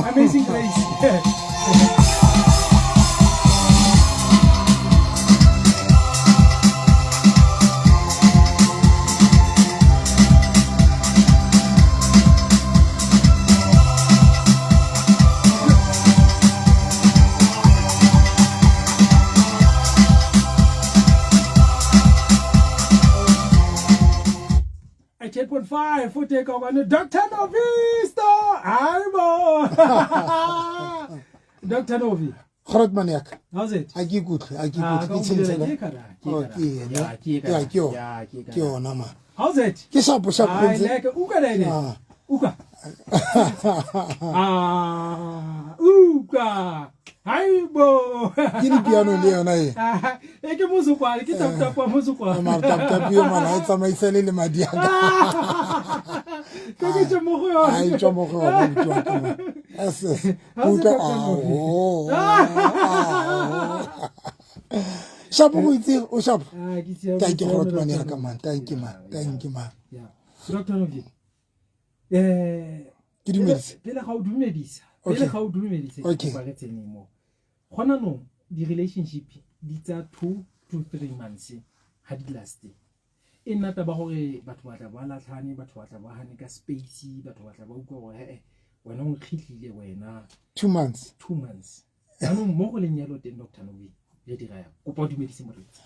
Amazing Grace. At 8.5 futhi kokwane Dr Novisto. Hayibo. Dr Novi. Groot man yak. How's it? A ke ikutlwe, a ke Ah, ikutlwe. ka Ke o bulela, tshentshela. ke kana, ke Oh, kana. ke ena. Ya, ke Ya, kana. ke yona. Ya, ke Ke kana. yona man. How's it? Ke shapo shapo Hayi, ntse. lekker. Uka lene. Ah. Uka. Ah, uka. Hayibo. Ke di piano le yona e. Ah, e ke mosokwane, ke tap tap wa mosokwane. Mara tap tap yo man, ha e tsamaisane le madi a ka. Ke ke tswe mo go yona. Ha e tswa mo go yona motho wa ka man. Yes, yes. Ha se Utlwa, Dr. Novi. ah, oh, ah, oh. Shapo go itse o shapo. Ah, ke siame, Thank you ke groot siame, man ya Dr. ka man. Thank you man. Yeah, Thank you man. Yeah. Dr. Novi. Eh, Ke dumedise. Pele ga o dumedisa. Okay. Pele ga o dumedisa ke Okay. kopa re tsene mo. Gona no di-relationship di tsa 2 to 3 months ha di laste. E nna taba gore batho ba tla ba latlhane, batho ba tla ba hane ka space, batho ba tla ba utlwa gore eh wena o nkgitlile wena 2 months. 2 months. Jaanong mo go leng yalo teng Dr. Novi re dira yang? Kopa o dumedise moreetsi.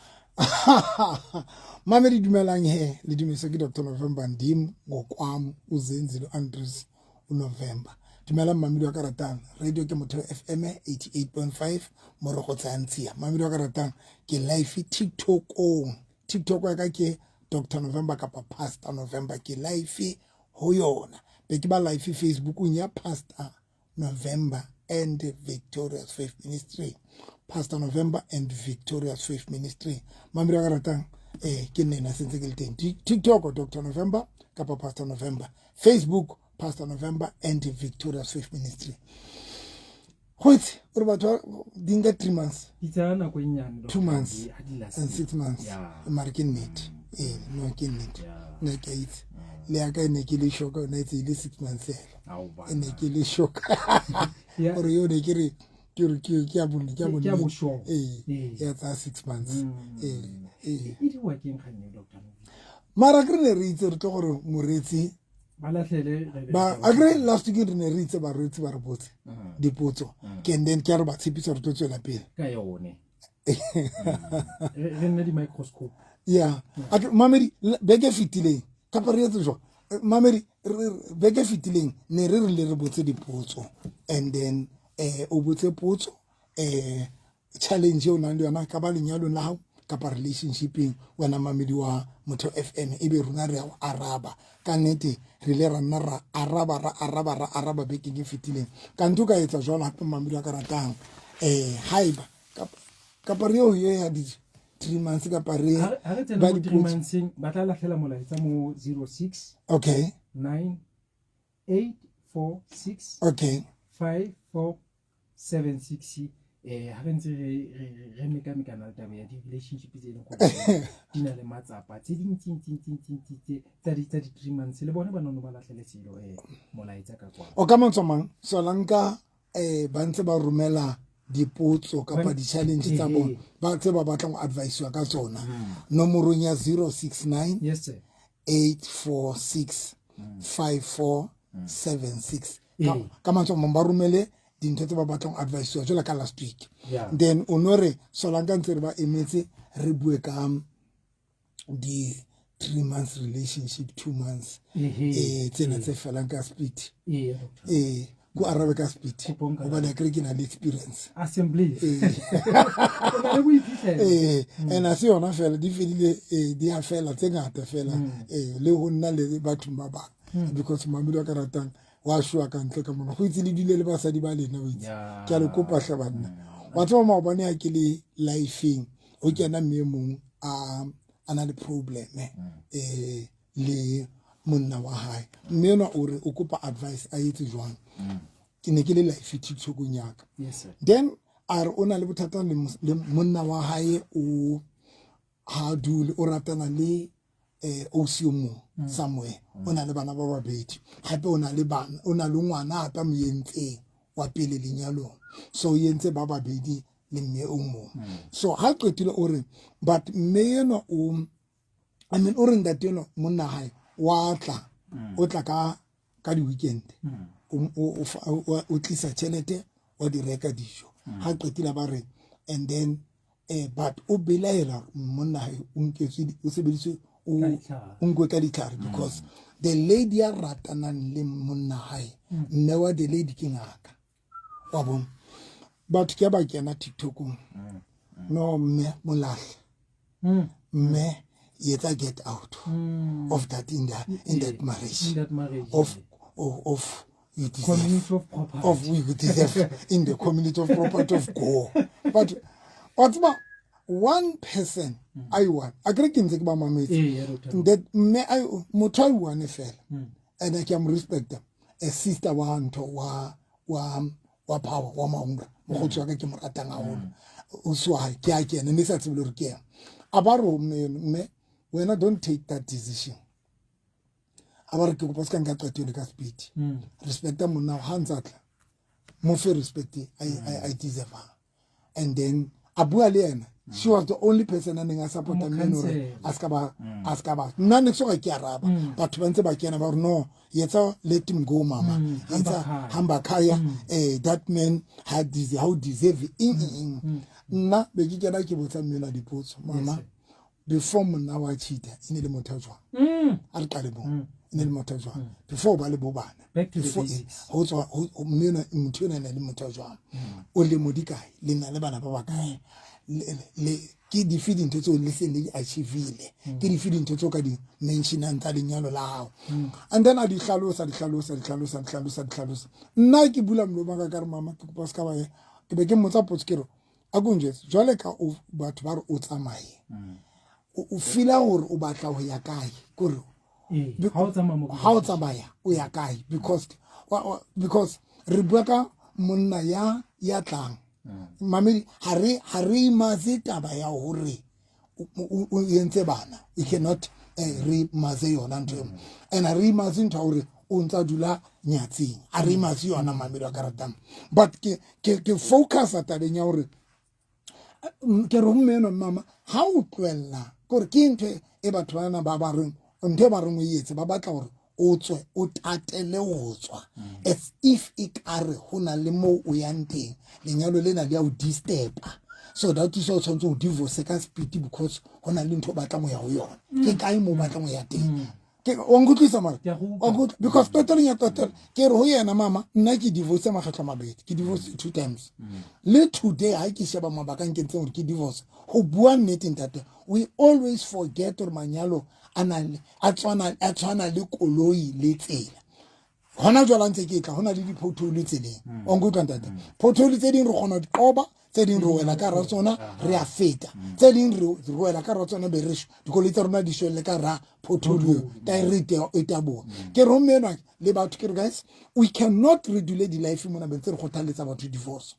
Mame di dumelang he le dumediswa ke Dr November Ndim ngokwam uZenzile Andries uNovember. Dumelang mamedi wa ka ratang radio ke Motheo FM 88.5 morogo tsantsia. Mamedi wa ka ratang ke live TikTokong. TikTok ya ka ke Dr November kapa Pastor November ke live ho yona. Be ke ba live Facebookong ya Pastor November and Victorious Faith Ministry. Pastor November and Victorious Faith Ministry. Mamedi wa ka ratang eh ke nna sentse ke le teng. TikTok Dr November kapa Pastor November. Facebook Pastor November and Victorious Faith Ministry. Go itse gore batho di nka 3 months. Di tsaya nako e nnyane 2 months Dr. Ha di laste. and 6 months. Yeah. Mara ke nnete. Eh no ke nnete. Yeah. Nna ke a itse. Le ya ka e ne ke le shoka yona e tseile 6 months fela. Ao bana. E ne ke le shoka. Yeah. Gore yo ne ke re ke re ke ke ya bo ke ya bo Ke ya bosure. eh Ee. ya tsaya 6 months. Eh eh E diriwa ke eng kgang eo, Dr. Novi? mara ke re ne re itse re tlo gore moreetsi Ba latlhele re be- ba a kry last week re ne re itse bareetsi ba re botse dipotso ke and then ke a re ba tshepisa re tlo tswela pele ka yone. Re re nne di-microscope. yeah a mamedi beke e fetileng kapa re etse jwang mamedi beke e fetileng ne re re le re botse dipotso and then eh o botse potso eh challenge o nang le yona ka ba lenyalong la hao kapa relationshipeng wena mamedi wa Motheo FM e be rona re ya go araba ka nnete re ile ra nna ra araba ra araba ra araba bekeng e fetileng ka ntho ka etsa jwalo hape mamedi wa ka ratang eh haeba kapa re eo ya di 3 months kapa re Ha re tsena ba mo 3 dipotso monthseng ba tla latlhela molaetsa mo 06 okay 9 8 4 6 okay 5 4 7 6 eh ha re ntse re re re mekamekana le taba ya di-relationship tse e leng gore di na le matsapa tse dintsi-ntsi-ntsi-ntsi tse tsa di 3 months le bone ba nono ba latlhele selo molaetsa ka kwa o ka mantswe a mang solanka eh ba ntse ba romela dipotso kapa di-challenge tsa bona ba tse ba batlang go advisiwa ka tsona nomorong ya 069 yes sir 846 5476 ka mantswe a mang ba romele dintho tse ba batlang go advisiwa jalo ka last week Yeah. then o no re solanka ntse re ba emetse re bue ka di 3 months relationship 2 months Ehe. eh tsena tse felang ka speed ee doctor eh ko arabe ka speed Kopo nka- hobane akere ke na le experience assembly Eh. o na le boiphihlelo eh and a se yona fela di fedile eh di a fela tse ngata fela eh le ho nna le bathong ba bang because mamedi wa ka ratang wa shwa ka ntle ka mona go itse le dule le basadi ba lena o itse Yeah. ke a le kopa hle banna wa tseba maobane ha ke le lifeng o kena mme e mong a na le problem eh le monna wa hae mme enwa o re o kopa advice a etse jwang ke ne ke le life TikTokong ya ka yes sir then a re o na le bothata le monna wa hae o ha dule o ratana le eh ausi o mong somewhere o na le bana ba babedi hape o na le bana o na le ngwana hape a mo entseng wa pele lenyalong. So o entse ba babedi le mme o mong. So ha qetile o re but mme enwa o, I mean, o re ntate enwa monna hae wa tla, o tla ka di-weekend, o tlisa tjhelete, wa di reka dijo. Ha qetile ba re and then but o belaela monna hae o nketswe, o sebediswe, o nkwe ka ditlhare, because the lady ya ratanang le monna hae, mme wa the lady ke ngaka wa bona. Batho ke ba kena TikTokong, no mme molahle, mme yetsa get out of that in that marriage, in that marriage, of you deserve, community of property, of we deserve in the community of property of go. But wa tseba, one person I one a kere ke ntse ke ba mametse ya doctor. That mme a motho a one fela, and ke a mo respecta, a sister wa ntho wa power wa Maunga, mokgotsi wa ka ke mo ratang haholo, o swa ke a kena ne sa tsebe le hore ke ena. A ba re ho mme, mme wena don't take that decision. A ba re ke kopa se ka nka qeto le ka speed. Respecta monna ha ntsa tla, mo fe respect I deserve. And then a bua le yena, she was the only person a neng a support-a Mo mme hore counsel. a ska ba nna ne ke soka ke araba. Batho ba ntse ba kena ba re no yetsa let him go mama, yetsa hamba khaya. Hamba khaya, that man had this how deserve eng eng eng. Nna be ke kena ke botsa mme la dipotso, mama, before monna wa cheat-a e ne le motho a jwang? A re qale moo, e ne le motho a jwang before ba le bo bana? Back to the Before basics. Ho tswa mme enwa, motho enwa e ne le motho a jwang? O lemo di kae? Le na le bana ba bakae? Le ke dife dintho tseo le seng le di achieve-ile? Ke dife dintho tseo ka di mentionang tsa lenyalo la hao? And then a di hlalosa, di hlalosa, di hlalosa, di hlalosa, di hlalosa. Nna ke bula molomo wa ka, ka re mama ke kopa se ka ba ye. Ke be ke mmotsa potso, ke re a ko njwetse jwale ka o batho ba re o tsamaye, o feela hore o batla ho ya kae? Ke hore Ha o tsamaya mo ha o tsamaya o ya kae? Because re bua ka monna ya tlang, mamedi, ha re imatse taba ya hore o entse bana. We cannot re matse yona ntho eo, and ha re imatse ntho ya hore o ntsa dula nyatseng, ha re imatse yona, mamedi wa ka ratang. But ke focus tabeng ya hore ke re ho mme enwa, mama, ha o tlohella, kore ke ntho e batho bana ba ba reng ntho e ba reng o etse, ba batla hore o tswe, o tatele ho tswa, as if e kare ho na le moo o yang teng, lenyalo lena le ya o disturb-a, so that is why o tshwanetse o divorce ka speed, because ho na le ntho o batlang ho ya ho yona. Ke kae moo o batlang ho ya teng? Ke wa nkutlwisa mara? Ke a go utlwa. Wa nkutlwa? Because qetelong ya qetelo ke re ho yena, mama, nna ke divorce makgetlo a mabedi, ke divorce 2 times. Le today ha ke sheba mabaka a nkentseng hore ke divorce, ho bua nnete ntate, we always forget hore manyalo a na le, a tshwana, a tshwana le koloi le tsela. Hona jwale ha ntse ke tla, hona le di-pothole tseleng. Wa nkutlwa ntate? Pothole tse ding re kgona ho di qoba, tse ding re wela ka hara tsona, re a feta. Tse ding re wela ka hara tsona, be re shwa. Dikoloi tsa rona di shwelle ka hara pothole eo, taere e taboha. Ke re ho mme enwa le batho, ke re guys, we cannot re dule di-life mona be ntse re kgothalletsa batho divorce.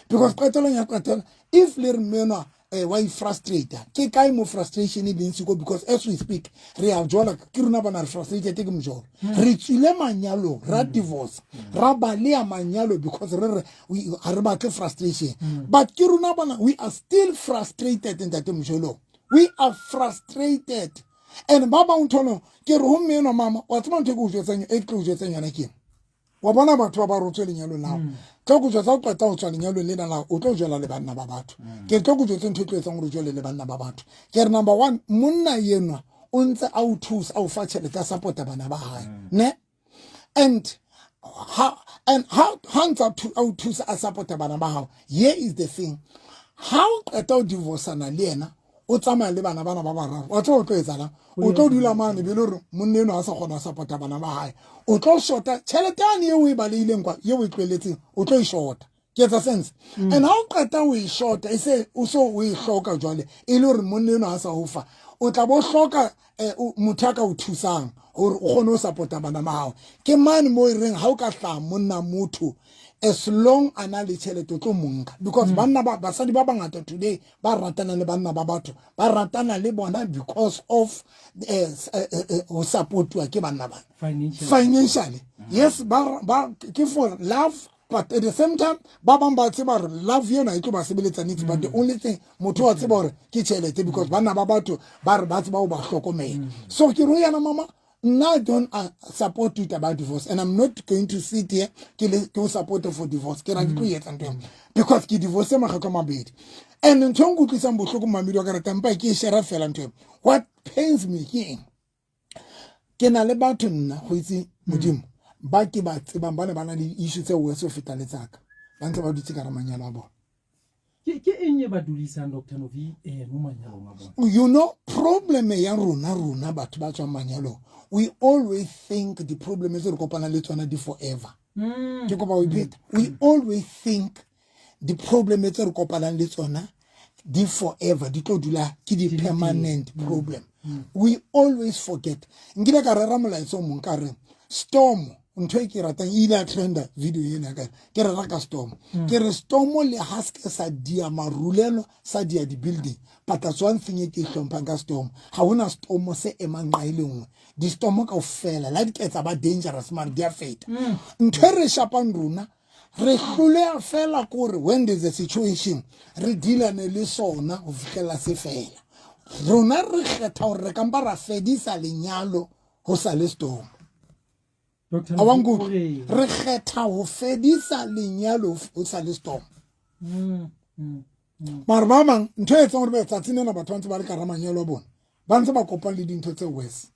Because qetellong ya qetelo, if le re mme enwa, wa i-frustrate, ke kae mo frustration e leng siko? Because as we speak, re a jola, ke rona bana re frustrated ke mojolo. Re tswile manyalong, ra divorce, ra baleha manyalo because re re, we, ha re batle frustration. But ke rona bana, we are still frustrated ntate mojolong. We are frustrated. And ba bang thono, ke re ho mme enwa, mama, wa tseba ntho e ke o jwetsang, e ke tlo o jwetsang yona ke eng? Wa bona batho ba ba rotswe lenyalong la hao. Tlo ko jwetsa, o qeta ho tswa lenyalong lena la hao, o tlo jwela le banna ba batho. Ke tlo ko jwetsa ntho e tlo etsang hore o jwele le banna ba batho. Ke re number 1, monna enwa o ntse a o thusa, a o fa tjhelete, a support-a bana ba hae. Ne? And ha ntse a o thusa, a support-a bana ba hao, here is the thing. Ha o qeta ho divorce-ana le yena, o tsamaya le bana bana ba bararo, wa tseba o tlo etsahalang? O tlo dula mane be le hore monna enwa ha sa kgona ho support-a bana ba hae. O tlo shota tjhelete yane eo o e balehileng kwa, eo o e tlohelletseng, o tlo e shota. Ke etsa sense? And ha o qeta ho e shota, e se o so o e hloka jwale, e le hore monna enwa ha sa o fa, o tla bo hloka, motho a ka o thusang hore o kgone ho support-a bana ba hao. Ke mane moo e reng ha o ka hlaha monna motho, as long a na le tjhelete o tlo mo nka. Because banna ba, basadi ba bangata today ba ratana le banna ba batho, ba ratana le bona because of ho support-uwa ke banna bana. Financially. Financially. Yes, ba, ke for love. But at the same time, ba bang ba tseba hore love ena e tlo ba sebeletsa niks, but the only thing motho wa tseba hore ke tjhelete, because banna ba batho ba re ba tseba ho ba hlokomela. So ke re ho yena, mama, nna I don't support it about divorce, and I'm not going to sit here ke le ke o support for divorce. Ke ra ke tlo etsa ntho eo because ke divorce makgetlo a mabedi, and ntho e nkutlwisang bohloko, mamedi wa ka ratang, mpa ke e share fela ntho eo. What pains me ke eng? Ke na le batho nna go itse Modimo ba ke ba tsebang, ba ne ba na le issue tse worse ho feta le tsaka, ba ntse ba dutse ka re manyalo a bona. Ke eng e ba dudisang, Dr Novi, mo manyalong a bona? You know, problem ya rona batho ba tswang manyalong, we always think the problem tse re kopanang le tsona di forever. Ke kopa ho ipheta. We always think the problem tse re kopanang le tsona di forever, di tlo dula ke di permanent problem. We always forget. Nkile ka rera molaetsa o mong, ka re storm, ntho e ke ratang e ile ya trenda video ena ka ke rera ka storm. Ke re storm le ha se ke sa dia marulelo, sa dia di-building, but that's one thing e ke e hlomphang ka storm: ha hona storm se emang nqa e le nngwe. Di-storm kaofela la di ketsa ba dangerous, mare di a feta. Ntho e re shapang rona, re hloleha fela kore when there's a situation, re dealane le sona ho fihlela se fela. Rona re kgetha hore re kampa ra fedisa lenyalo ho sa le storm. Dr. A wa Novi, nkutlwa? o reng? Re kgetha ho fedisa lenyalo ho sa le storm. Mara ba bang, ntho e etsang hore ba tsatsing lena batho ba ntse ba le ka hara manyalo a bona, ba ntse ba kopang le dintho tse worse,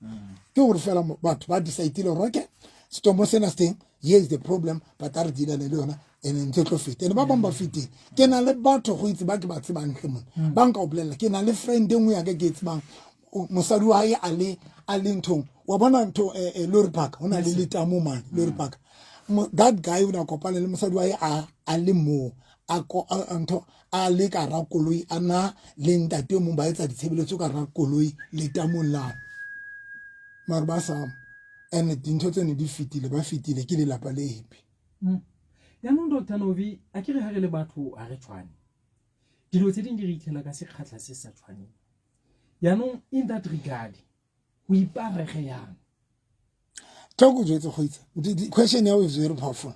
ke hore fela batho ba decide-ile hore okay, storm sena se teng, here is the problem, but a re dealane le yona and ntse e tlo feta. And ba bang ba fetile. Ke na le batho go itse ba ke ba tsebang hle mona, ba nka o bolella. Ke na le friend e nngwe ya ka ke e tsebang, mosadi wa hae a le nthong wa bona ntho, lorry park, ho na le letamo mane lorry park. That guy o ne a kopane le mosadi wa hae a le moo, a ntho a le ka hara koloi, a na le ntate o mong, ba etsa ditshebeletso ka hara koloi letamong lane, mare ba sa. And dintho tsene di fetile, ba fetile, ke lelapa le happy. Yaanong, Dr Novi, a ke re ha re le batho ha re tshwane, dilo tse dingwe di re itlhela ka sekgatlha se sa tshwaneng. Yaanong in that regard, go iparege yang? Tlo ko jwetse go itse question ya is very powerful.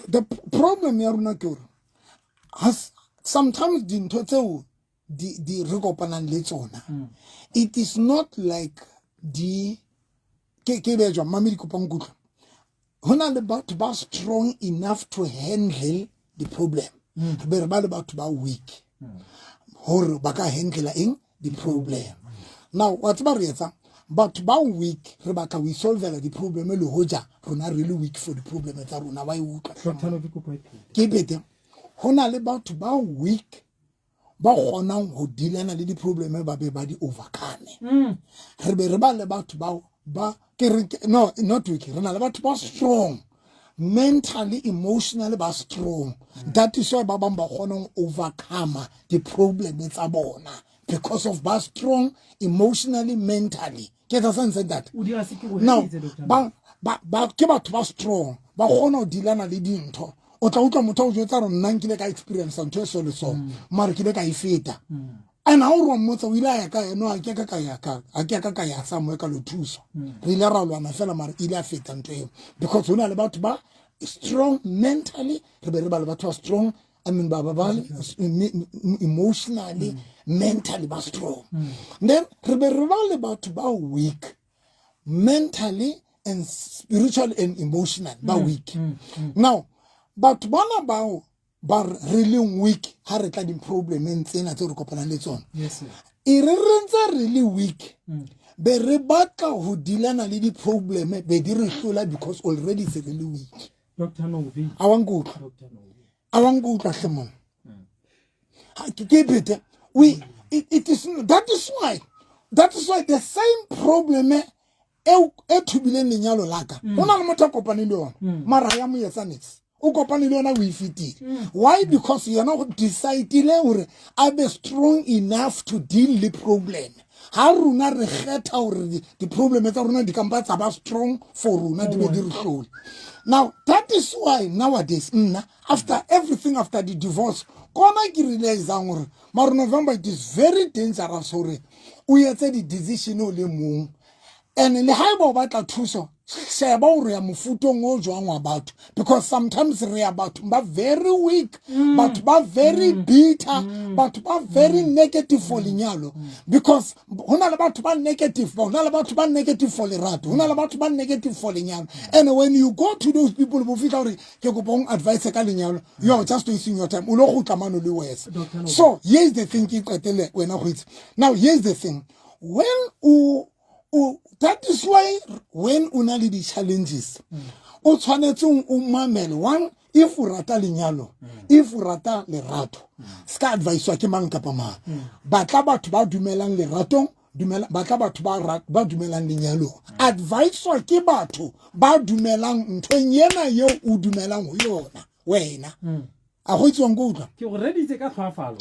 The problem ya rona ke hore sometimes dintho tseo di re kopanang le tsona, it is not like di ke be jwang, mame di kopang kutlwa. Ho na le batho ba strong enough to handle the problem, re be re ba le batho ba weak hore ba ka handlela eng, di-problem. Now wa tseba re etsang? Batho ba weak re batla ho isolvela di-problem, le hoja rona re le weak for di-problem tsa rona. Wa e utlwa? Dr Novi, kopo e phete. Ke bete ho na le batho ba weak ba kgonang ho dealana le di-problem, ba be ba di overcome. Re be re ba le batho bao ba ke re no, not weak, re na le batho ba strong mentally, emotionally, ba strong. That is why ba bang ba kgona ho overcome di-problem tsa bona, because of ba strong emotionally, mentally. Ke etsa sense that? O dira se ke go Now reeditse, Dr. ba ke batho ba strong, ba kgona ho dealana le dintho. O tla utlwa motho a o jwetsa gore nna nkile ka experience ntho e so le so, mare ke ile ka e feta. And ha o re wa mmotsa o ile a ya kae, no, ha ke ka ka ya ka, ha ke ka ka ya somewhere ka lo thuswa, re ile ra lwana fela, mare ile a feta ntho eo, because ho na le batho ba strong mentally, re be re ba le batho ba strong, I mean, ba emotionally, mentally ba strong. Then re be re ba le batho ba weak mentally and spiritually and emotionally, ba weak. Now batho bana bao ba re leng weak ha re tla di-problemeng tsena tse re kopanang le tsona, Yes sir. E re re ntse re le weak, be re batla ho dealana le di-problem, be di re hlola, because already se re le weak. Dr Novi. A wa nkutlwa? Dr Novi. A wa nkutlwa hle mona? Ke phete. We it, it is that is why the same problem e e thubileng lenyalo la ka, ho na le motho a kopaneng le yona, mara ha ya mo etsa niks. O kopane le yona, o e fetile. Why? Because yena o decidile hore a be strong enough to deal le problem. Ha rona re kgetha hore di-problem tsa rona di kampa tsa ba strong for rona, di be di re hlole. Now that is why nowadays nna, after everything, after the divorce, kona ke realizang hore mare November, it is very dangerous hore o etse di-decision o le mong. And le haeba o batla thuso, Sheba gore ya mofutong o jwang wa batho, because sometimes re ya bathong ba very weak, batho ba very bitter, batho ba very negative for lenyalo, because ho na le batho ba negative, ho na le batho ba negative for lerato, ho na le batho ba negative for lenyalo. And when you go to those people, bo fihla gore ke kopa o advice ka lenyalo, you are just wasting your time, o lo kgutla mano le worse. Dr. Novi. So here's the thing, ke qetele wena go itse. Now here's the thing, when o that is why when o na le di-challenges, o tshwanetseng o mamele. One, if o rata lenyalo, if o rata lerato, se ka advisewa ke mang kapa mang. Batla batho ba dumelang leratong, dumela, batla batho ba dumelang lenyalong. Advisewa ke batho ba dumelang nthong ena eo o dumelang ho yona wena. A go itswang ko utlwa? Ke go reditse ka tlhoafalo.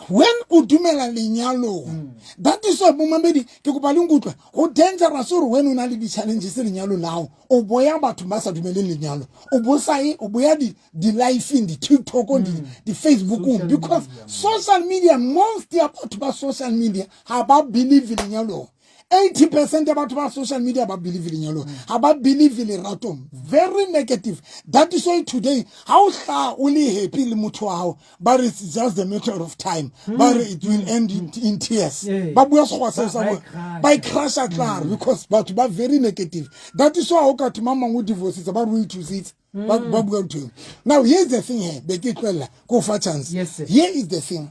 When o dumela lenyalong, that is why, momamedi, ke kopa le nkutlwe, go dangerous gore when o na le di-challenges lenyalong la gago, o boya batho ba sa dumeleng lenyalo, o bo sa ye, o boya di-lifeng, di-TikTokong, di-Facebookong, Social because media. Social media, most ya batho ba social media ga ba believe lenyalong. 80% ya batho ba social media ba believe lenyalong, ga ba believe leratong, very negative. That is why today ha o hlaha o le happy le motho wa hao, ba re it's just a matter of time, ba re it will end in tears. Ba bua sekgowa seo sa Ba e bona. crusha. Ba e crusha klaar, because batho ba very negative. That is why o ka thoma mangwe o divorcitse, ba re o ithusitse, ba bua ntho eo. Now here's the thing here, be ke tlohella ko fa chance. Yes, sir. Here is the thing,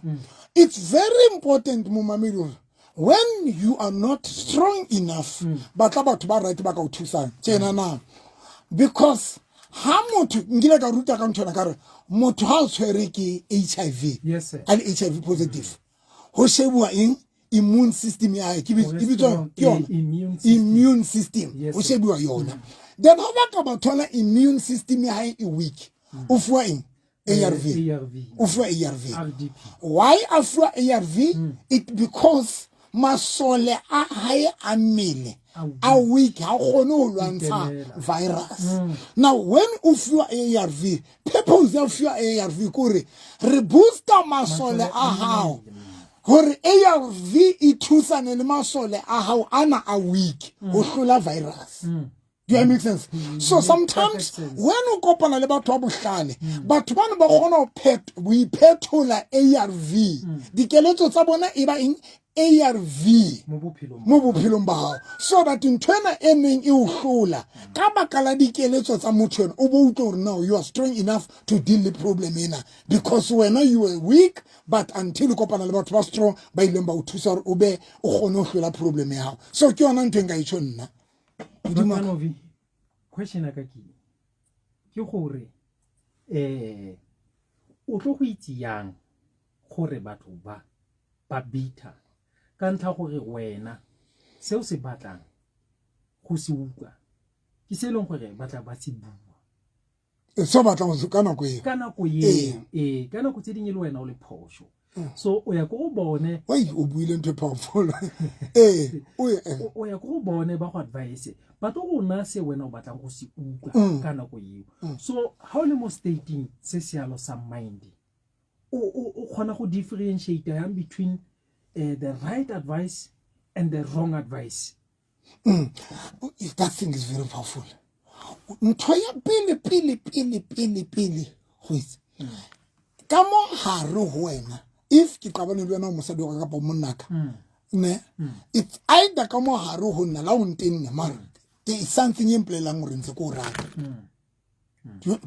it's very important, momamedi, hore when you are not strong enough, batla batho ba right ba ka o thusang tjena na, because ha motho, nkile ka ruta ka nthwena, ka re motho ha o tshwere ke HIV, Yes, sir. a le HIV positive, ho shebuwa eng? Immune system ya hae, Hore ke bitswa strong, ke yona immune system. Immune system. Yes, Ho sir. shebuwa yona. Then ha ba ka ba thola immune system ya hae e weak, o fuwa eng? ARV. ARV. O fuwa ARV. RDP. Why a fuwa ARV? It because masole a hae a mmele A weak. a weak, ha kgone ho lwantsha Ikemela. virus. Now when o fuwa ARV, purpose ya ho fuwa ARV ke hore re booster masole a hao, hore ARV e thusane le masole a hao ana a weak ho hlola virus. Do I make sense? So Make sometimes perfect sense. when o kopana le batho ba bohlale, batho bano ba kgona ho iphethola ARV. Dikeletso tsa bona e ba eng? ARV mo bophelong. Mo bophelong ba hao, so that ntho ena e neng e o hlola, ka baka la dikeletso tsa motho ena, o bo utlwe hore now you are strong enough to deal le problem ena, because wena you were weak, but until o kopana le batho ba strong ba ileng ba o thusa hore o be o kgone ho hlola problem ya hao. So ke yona ntho e nka e tjho nna. Modimo wa Dr. ka. Novi, question ya ka ke gore o tlo go itse yang gore batho ba bitter ka ntlha gore wena seo se batlang go se utlwa ke se e leng gore ba tla ba se bua? Se o batlang ka nako eo. Ka nako eo, ee, ka nako tse dingwe le wena o le phoso, so o ya ko go bone. Oi, o buile ntho e powerful, ee, o O ya ko go bone ba go advise, ba tlo go naya se wena o batlang go se utlwa ka nako eo. So ha o le mo stating se sealo sa mind, o kgona go differentiate yang between the right advice and the wrong advice? That thing is very powerful. Ntho ya pele pele pele pele pele go itse ka mo hare ho wena, if ke qabane le wena, o mosadi wa ka kapa monna ka, ne, it's either ka mo hare ho nna la o ntenne, mara there is something e mpolelang hore ntse ke o rata.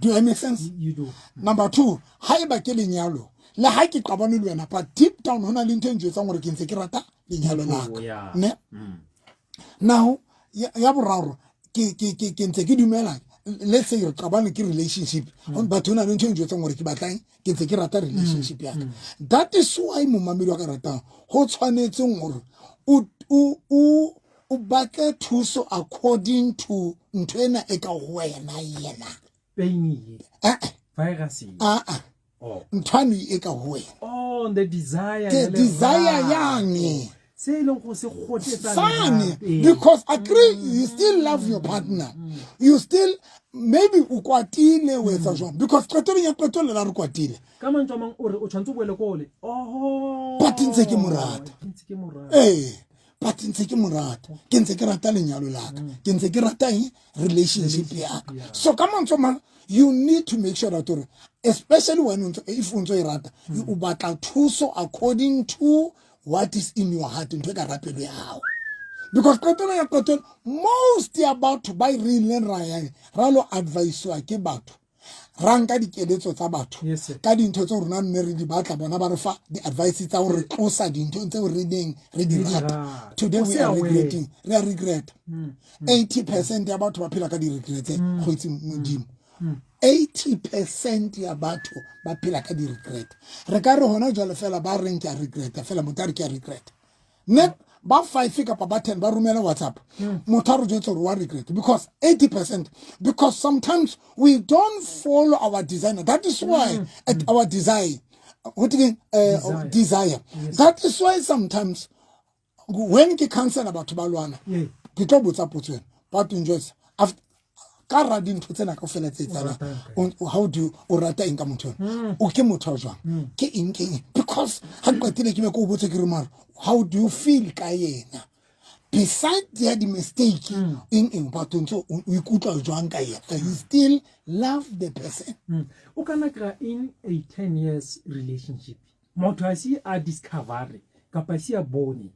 Do I make sense? You do. Number two, haeba ke lenyalo, le ha ke qabane le wena, but deep down ho na le ntho e njwetsang hore ke ntse ke rata lenyalo la ka. Ne, now ya boraro, ke ntse ke dumela, let's say re qabane ke relationship, but ho na le ntho e njwetsang hore ke batlang, ke ntse ke rata relationship ya ka. That is why, momamedi wa ka ratang, ho tshwanetseng hore o batle thuso according to ntho ena e ka ho wena yena. Pain ye. Eh, eh. Virus ye. Ah, ah. Oh. Nthwane e ka ho wena. Oh, the desire The ya desire lerato. yane. Se e leng go se kgothetsa Sane, lerato. because agree, you still love your partner, you still maybe o kwatile, o etsa jwang, because qetellong ya qetello la re kwatile. Ka mantswe a mang o re o tshwanetse o boele ko ole oho. But ntse ke mo rata. Ke ntse ke mo rata. Ee. But ntse ke mo rata, ke ntse ke rata lenyalo la ka, ke ntse ke rata eng, relationship ya ka. So ka mantswe mang, you need to make sure that gore, especially when if o ntse o e rata, o batla thuso according to what is in your heart, ntho e ka rapelo ya gago, because qetelo ya qetelo, most ya batho ba e re ileng ra yang ra lo advisiwa ke batho, ra nka dikeletso tsa batho ka dintho tseo rona nne re di batla, bona ba re fa di-advice tsa gore tlosa dintho tseo re neng re di rata. Today we are regretting, re a regret. 80% ya batho ba phela ka di-regrets, go itse Modimo. 80% ya batho ba phela ka di-regret. Re ka re hona jwale fela ba reng ke a regreta fela, motho a re ke a regret net, ba 5 kapa ba 10 ba romela WhatsApp, motho a re jwetse gore wa regret, because 80%, because sometimes we don't follow our desire. That is why at our desire, what again, Desire. Desire. That is why sometimes when ke counsela batho ba lwana, ke tlo botsa potso ena, but njwetse ka ra dintho tsena kaofela tse etsahalang, ratang? How do you, o rata eng ka motho ena? O ke motho wa jwang? Ke eng, ke eng? Because ha ke qetile ke be ke o botse ke re, mara how do you feel ka yena beside ya di-mistake, eng eng, batho ntse o ikutlwa jwang ka yena? You still love the person? O kana kry in a 10 years relationship, motho a se a discover kapa se a bone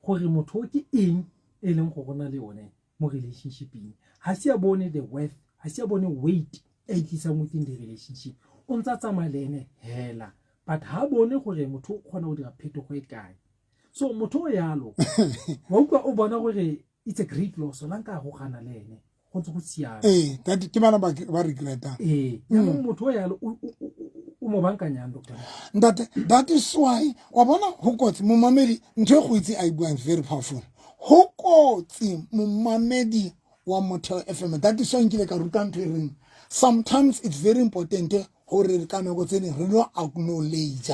gore motho o ke eng e leng go gona le yone mo relationshipeng, ha se a bone the worth, ha se a bone weight e tlisang within the relationship. O ntse a tsamaya le ene hela, but ha bone gore motho o kgona go dira phetogo e kae. So motho o yalo, wa utlwa, o bona gore it's a great loss la nka go gana le ene go ntse go siame. Ee, that ke bana ba regretang. Ee, jaanong motho o yalo o mo bankanyang, doctor? Ntate, that is why wa bona ho kotsi, momamedi, ntho e go itse a e buang, very powerful. Ho kotsi, momamedi wa Motheo FM. That is why nkile ka ruta ntho e reng sometimes it's very important gore ka nako tse ding re lo acknowledge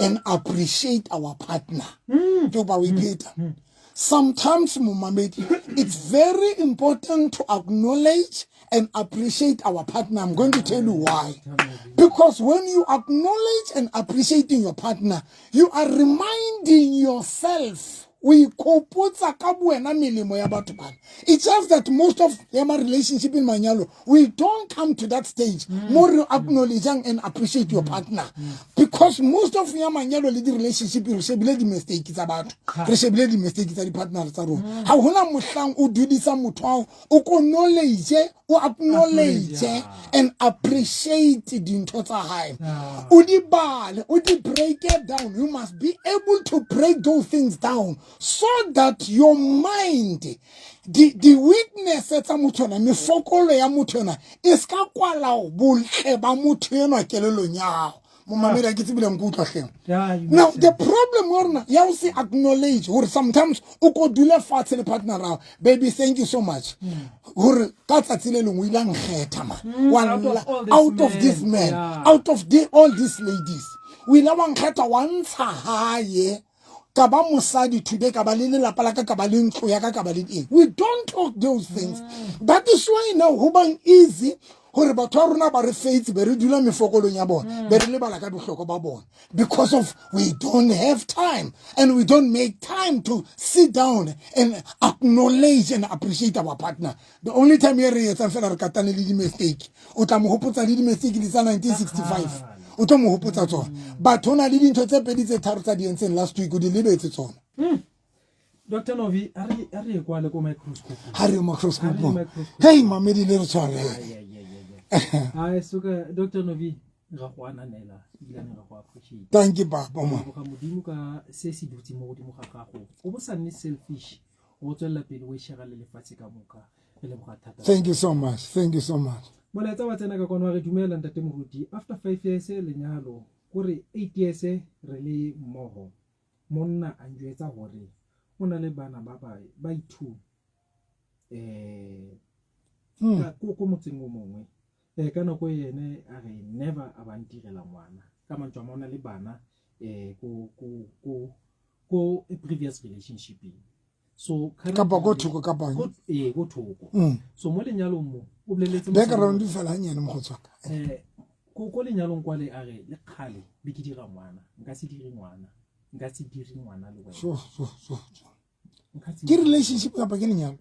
and appreciate our partner. Ke ba o ipheta. Sometimes, momamedi, it's very important to acknowledge and appreciate our partner. I'm going to tell you why. Because when you acknowledge and appreciating your partner, you are reminding yourself, o ikgopotsa ka bowena melemo ya batho bana. It's just that most of ya ma relationship in manyalo, we don't come to that stage mo re acknowledgeang and appreciate your partner, because most of ya manyalo le di-relationship, re shebile di-mistake tsa batho, re shebile di-mistake tsa di-partner tsa rona. Ga gona mohlang o dudisa motho ao o ko knowledge, o acknowledge and appreciate dintho tsa hae, o di bale, o di break it down. You must be able to break those things down so that your mind, di weakness tsa motho ena, mefokolo ya motho ena e ska kwala bontle ba motho enwa kelellong ya gago. Momamedi, a ke tsebile nko utlwa hleng? Yeah, you Now make the problem wa rona ya o se acknowledge gore sometimes o ko dule fatshe le partner ao, "Baby, thank you so much gore ka tsatsi le lengwe o ile a nkgetha man." Out of all these Out of this men, man, out of all these ladies, o ile wa nkgetha, wa ntsha haye, ka ba mosadi today, ka ba le lelapa la ka, ka ba le ntlo ya ka, ka ba le eng. We don't talk those things. That is why now ho bang easy gore batho ba rona ba re faitse, be re dula mefokolong ya bona, be re lebala ka bohlokwa ba bona, because of we don't have time and we don't make time to sit down and acknowledge and appreciate our partner. The only time e re etsang fela, re katane le di-mistake, o tla mo hopotsa le di-mistake di tsa 1965, o tlo mo hopotsa tsona, but ho na le dintho tse pedi tse tharo tsa di entseng last week, o di lebetse tsona. Dr Novi, a re ye kwale ko microscope. Ha re microscope. Ha re ye microscope. Hey, mamedi, le re tshwarele. Ai, suka Dr Novi, ra go ananela ebilane ra go appreciate. Thank you, papa mo. Leboga Modimo ka se se dutse mo godimo ga gago, o bo sa nne selfish, o tswelela pele o e shera le lefatshe ka moka. Re leboga thata. Thank you so much, thank you so much. Molaetsa wa tsena ka kwano, wa re, "Dumela ntate moruti. After 5 years lenyalo, kore 8 years re le mmogo, monna a njwetsa gore o na le bana ba i-two ko motseng o mongwe. Ka nako ene a re never a ba ntirela ngwana. Ka mantswe a ma, o na le bana ko a previous relationship. So Kapa ko thoko kapa Ee, ko thoko. So mo lenyalong mo o boleletse Background fela hanyane, mokgotsi wa ka. Ko lenyalong kwale, a re le kgale be ke dira ngwana, nka se dire ngwana, nka se dire ngwana le wena." Sure, sure, sure, sure. Ke relationship kapa ke lenyalo?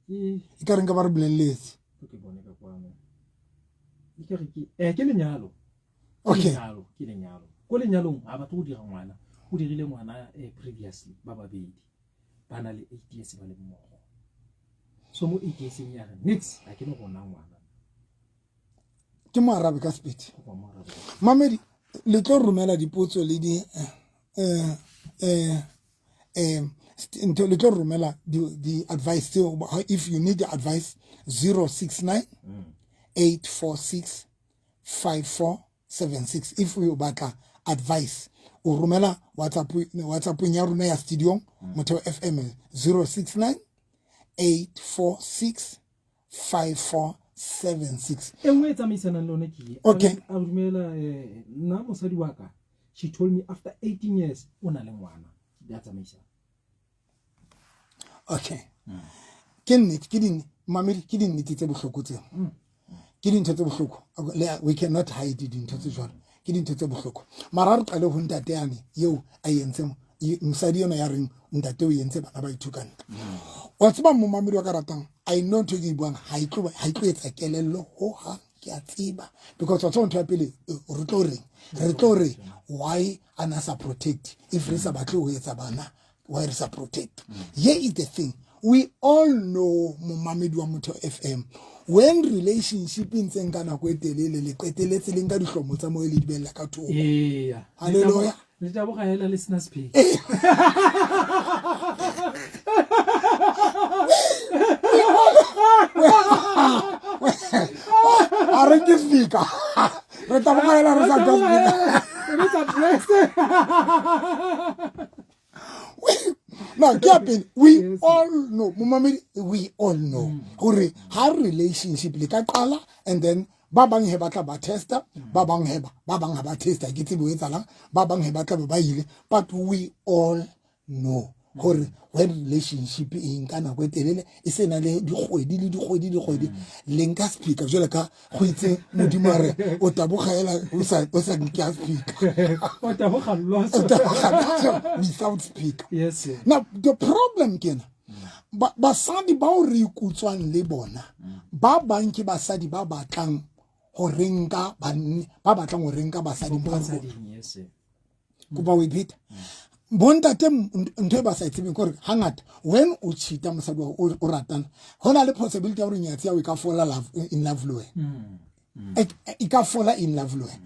E ka reng ka ba re boleletse. Ke bone ka kwano. Ke re ke ke lenyalo. Okay. Ke lenyalo. Ko lenyalong ha batle go dira ngwana. O dirile ngwana previously ba babedi. Ba na le 8 years ba le mmogo. So mo 8 years ya re nix ha ke no gona ngwana. Ke mo arabe ka Sepedi. Mamedi le tlo romela dipotso le di ntho le tlo romela di advice tseo. If you need the advice, 069 846 5476. If o batla advice, o romela WhatsApp ya rona ya studio Motheo FM, 069 846 5476. E nngwe e tsamaisanang le yone ke e. Okay. A dumela, nna mosadi wa ka, she told me after 18 years o na le ngwana. Ya tsamaisana. Okay. Ke nnete, ke di mamedi, ke dinnete tse bohloko tseo. Ke dintho tse bohloko. We cannot hide dintho tse jwalo. Ke dintho tse bohloko. Mara re qale ho ntate yane eo a entseng mosadi yona ya reng ntate o entse bana ba ithuka ntle. Wa tseba momamedi wa ka ratang, I know ntho e ke e buang ha e tlo etsa kelello ho hang, ke a tseba. Because wa tseba ntho ya pele, re tlo reng? Re tlo re why a na sa protect if re sa batle ho etsa bana, why re sa protect? Here is the thing. We all know momamedi wa Motheo FM, when relationship e ntseng ka nako e telele, le qeteletse le nka dihlomo tsa moya le di bella ka thoko. Eya. Hallelujah. Le taboga hela le sena sephedi. A re ke speaker. Re taboga hela re sa ka speaker. Re sa press. Now, ke ya pele, we all know, momamedi, we all know hore ha relationship le ka qala and then ba bang he ba tla ba testa, ba bang he ba bang ha ba testa, ke tsebe ho etsahalang, ba bang he ba tla ba ile, but we all know hore when relationship e nka nako e telele, e se na le dikgwedi le dikgwedi dikgwedi, le nka speaker jwale ka go itse Modimo a re o taboga hela o sa nke a speaker. O taboga loss. O taboga loss without speaker. Yes, sir. Now the problem ke ena, basadi bao re ikutswang le bona, ba bang ke basadi ba batlang ho re nka banne, ba batlang ho re nka basadi ba rona. Yes, sir. Kopa o e pheta. Bontate ntho e ba sa e tsebeng ke hore hangata when o cheat-a mosadi wa hao, o ratana, ho na le possibility ya hore nyatsi ya hao e ka fola love, in love le wena. E ka fola in love le wena.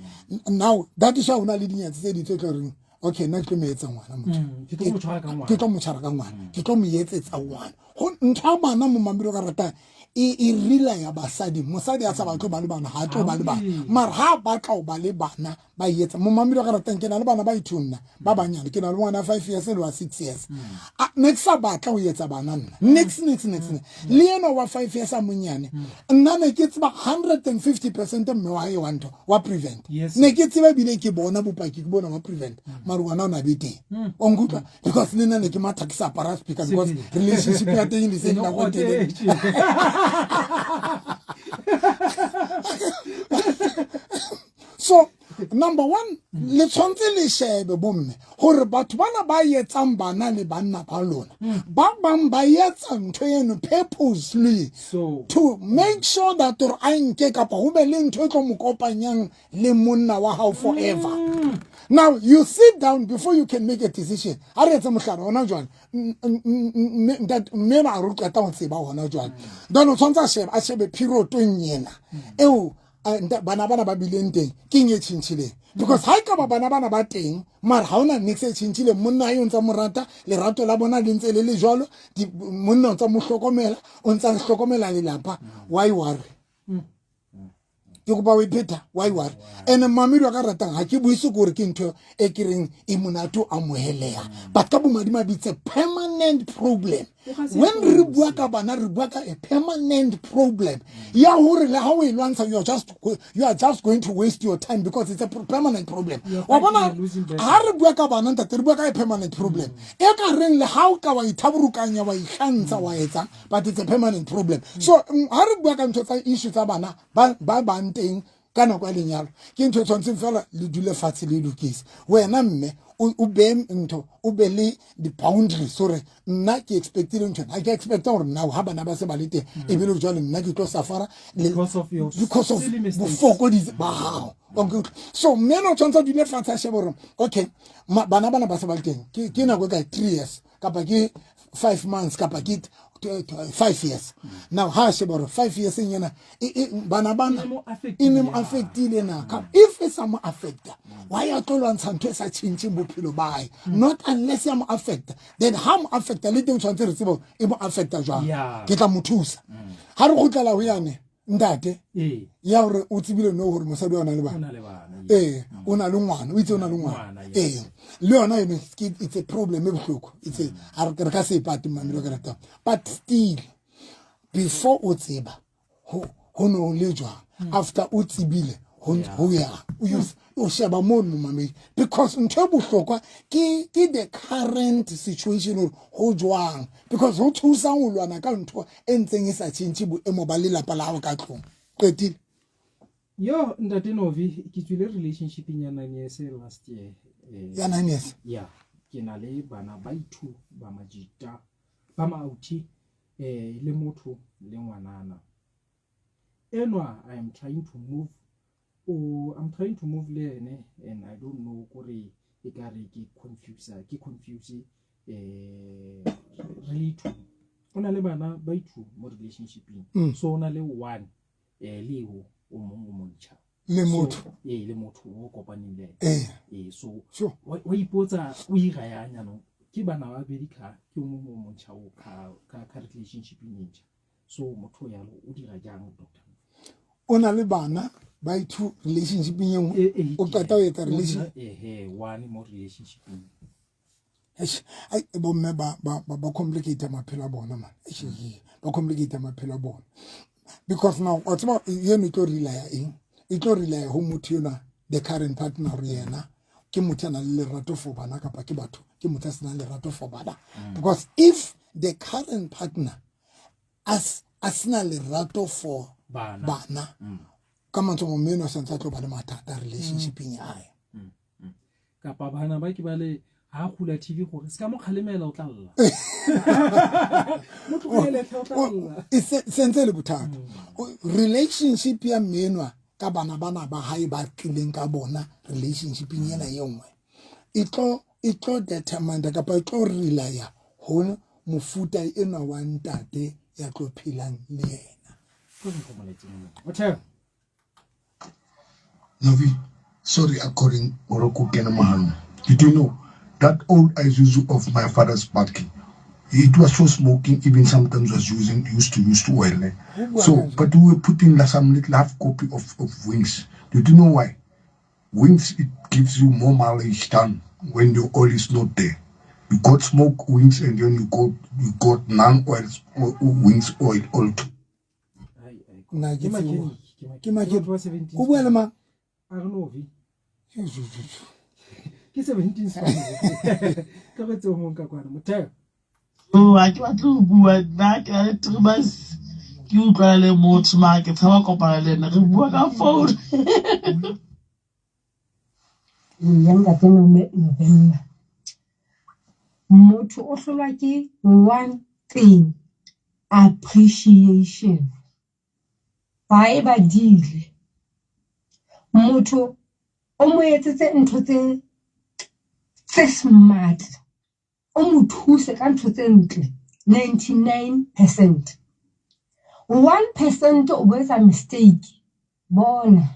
Now that is why ho na le dinyatsi tse ding tse tlo reng, okay, nna ke tlo mo etsa ngwana motho. Ke tlo mo tshwara ka ngwana. Ke tlo mo tshwara ka ngwana. Ke tlo mo etsetsa ngwana. Ho ntho ya bana mo mamedi o ka ratang, e rela ya basadi. Mosadi a sa batle ho ba le bana, ha tlo ba le bana. Mara ha batla ho ba le bana, ba e etsa. Momamedi wa ka ratang, ke na le bana ba ithuna nna, ba banyane. Ke na le ngwana 5 years le wa 6 years. A, ne ke sa batla ho etsa bana nna. Nix, nix, nix, nix. Le enwa wa 5 years a monyane, nna ne ke tseba 150% mme wa hae wa ntho, wa prevent. Yes. Ne ke tseba ebile ke bona bopaki, ke bona wa prevent. Mara ngwana o na be teng. O nkutlwa? Because le nna ne ke matha ke sa apara speaker because Sephiri. relationship ya teng le se E no nako e telele. kgotetše. So number one, le tshwantse le shebe bomme hore batho bana ba etsang bana le banna ba lona, ba bang ba etsa ntho eno purposely So to make sure that hore a nke kapa ho be le ntho e tlo mo kopanyang le monna wa hao forever. Now you sit down before you can make a decision. Ha re etse mohlala hona jwale, ntate, mme ba re qeta ho tseba hona jwale. Then o tshwantse a shebe period-ong ena eo, bana bana ba bileng teng, ke eng e tjhentjhileng? Because ha ekaba bana bana ba teng, mara ha hona niks e tjhentjhileng, monna hae o ntsa mo rata, lerato la bona le ntse le le jwalo, monna o ntsa mo hlokomela, o ntsa hlokomela lelapa, why worry? Ke kopa o e pheta, why worry? And mamedi wa ka ratang, ha ke buise ke hore ke ntho e ke reng e monate o amoheleha, but ka bomadimabe it's a permanent problem. When re bua ka bana, re bua ka a permanent problem ya hore le ha o e lwantsha, you are just going to waste your time because it's a permanent problem. You are Wa bona, fighting a losing battle. ha re bua ka bana, ntate, re bua ka a permanent problem. E ka reng le ha o ka wa ithaborokanya, wa ihlantsha, wa etsang, but it's a permanent problem. So, ha re bua ka ntho tsa issue tsa bana, ba bang teng, Ka nako ya lenyalo ke ntho e tshwanetseng fela le dule fatshe le lokise. Wena mme o be ntho, o be le di-boundaries gore nna ke expectile ntho, ga ke expecta gore nna ga bana ba se ba le teng e be le jale nna ke tlo safara because of bofokodi ba gago. So mme ene o tshwanetse a dule fatshe a shebe gore okay, bana bana ba se ba le teng ke nako e kae, 3 years kapa ke 5 months kapa ke 5 years. Now ha a sheba gore 5 years nyena bana bana e ne mo affectile na. If e sa mo affecta, why a tlo lwantsha ntho e sa changeng bophelo ba hae? Not unless ya mo affecta. Then ha mo affecta le teng, tshwanetse re tsebe e mo affecta jwang, ke tla mo thusa. Ha re kgutlela ho yane ntate ya gore o tsebile no gore mosadi wa na le bana, ee, o na le ngwana, o itse o na le ngwana, ee, le yona eno it's a problem e bohloko. It's a re ka se e pate mamelo ka ratang, but still before o tseba ho no le jwang, after o tsebile ho ya o sheba mono momamedi, because ntho e bohlokwa ke the current situation hore ho jwang, because ho thusang ho lwana ka ntho e ntseng e sa tjhentjhe boemo ba lelapa la hao ka tlong. Qetile. Yo, ntate Novi, ke tswile relationshipeng ya 9 years last year. Ya 9 years? Ya, ke na le bana ba i-two ba majita ba maauthi, le motho le ngwanana enwa. I am trying to move o I'm trying to move le ene and I don't know kore e ka re ke confuse, ke confuse. Re le two, o na le bana ba i-two mo relationshipeng. So o na le one, le eo o mong o montšha. Le motho. Ee, le motho o kopaneng le ene. Ee, so wa ipotsa o ira yang jaanong, ke bana ba babedi ka ke o mongwe o montšha o ka relationshipeng e ntšha. So motho yalo o dira jang, doctor? O na le bana ba i-two relationshipeng e nngwe, o qeta ho etsa relation Ehe, one mo relationshipeng. Ai, bomme ba complicate maphelo a bona man. Eish, ba complicate maphelo a bona because now wa tseba eno e tlo relaya eng, e tlo relaya ho motho enwa, the current partner, hore yena ke motho a nang le lerato for bana kapa ke batho ke motho a senang lerato for bana. Because if the current partner a sena lerato for bana, bana, ka mantswe a mme eno a santse a tlo ba le mathata relationshipeng ya hae. Kapa bana ba ke ba le ha kgula TV gore se ka mo kgalemela, o tla lla, mo tlohele tlhe, o tla lla. E sentse le bothata. Relationship ya mme enwa ka bana bana ba hae ba tlileng ka bona relationshipeng ena e nngwe e tlo determine kapa e tlo relaya ho mofuta enwa wa ntate ya tlo phelang le yena. Ke re go moletseng o theo. Novi, sorry, according Morocco Kenemahan. Did you know that old Isuzu of my father's parking? It was so smoking, even sometimes was using used to use to oil. Eh? So, but we were putting like some little half copy of wings. Did you know why? Wings, it gives you more mileage than when the oil is not there. You got smoke wings and then you got non-oil wings oil all too. Ai, ai. Nna ke Ke tsebo. mechanic, Ke mechanic. Motho wa 17. O bua le mang? A re Novi. Ke 17 span. Ke re tseo mong ka kwana motheo. Oh, ha ke batle ho bua nna, ke na le 3 months ke utlwana le motho, mara ke tshaba kopana le ena, re bua ka phone. Eya ntate November. Motho o hlolwa ke one thing, appreciation. Ha e badile. Motho o mo etsetse ntho tse smart, o mo thuse ka ntho tse ntle 99%. 1% o bo etsa mistake. Bona,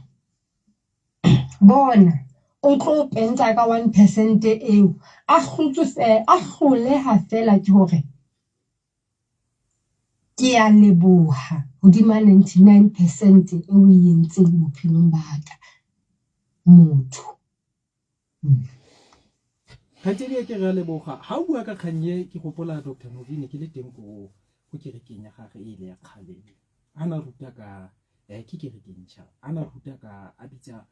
bona o tlo penta ka 1% eo. A hlotswe feela, a hloleha feela ke hore ke a leboha hodima 99% eo o e entseng bophelong ba ka motho. Kgaitsedi e ke re a leboga ha o bua ka kgang e, ke gopola Dr Novine ke le teng ko kerekeng ya gage e ile ya kgale a na ruta ka ke kerekeng ntšha, a na ruta ka a bitsa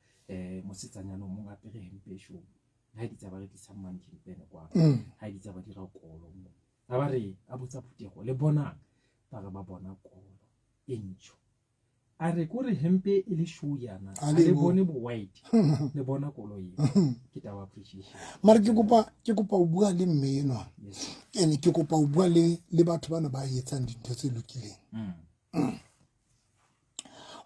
mosetsanyana o mongwe apere hempe e šweu, ha ditsa ba rekisa mankimpene kwa, ha ditsa ba dira kolo mo, a ba re a botsa phuthego le bonang, ba re ba bona kolo e ntšho. A re ko re hempe e le show yana a le bone bo white le bona koloi ke taba appreciation. Mara ke kopa ke kopa o bua le mme enwa. Ene ke kopa o bua le le batho bana ba etsang dintho tse lokileng. Mm.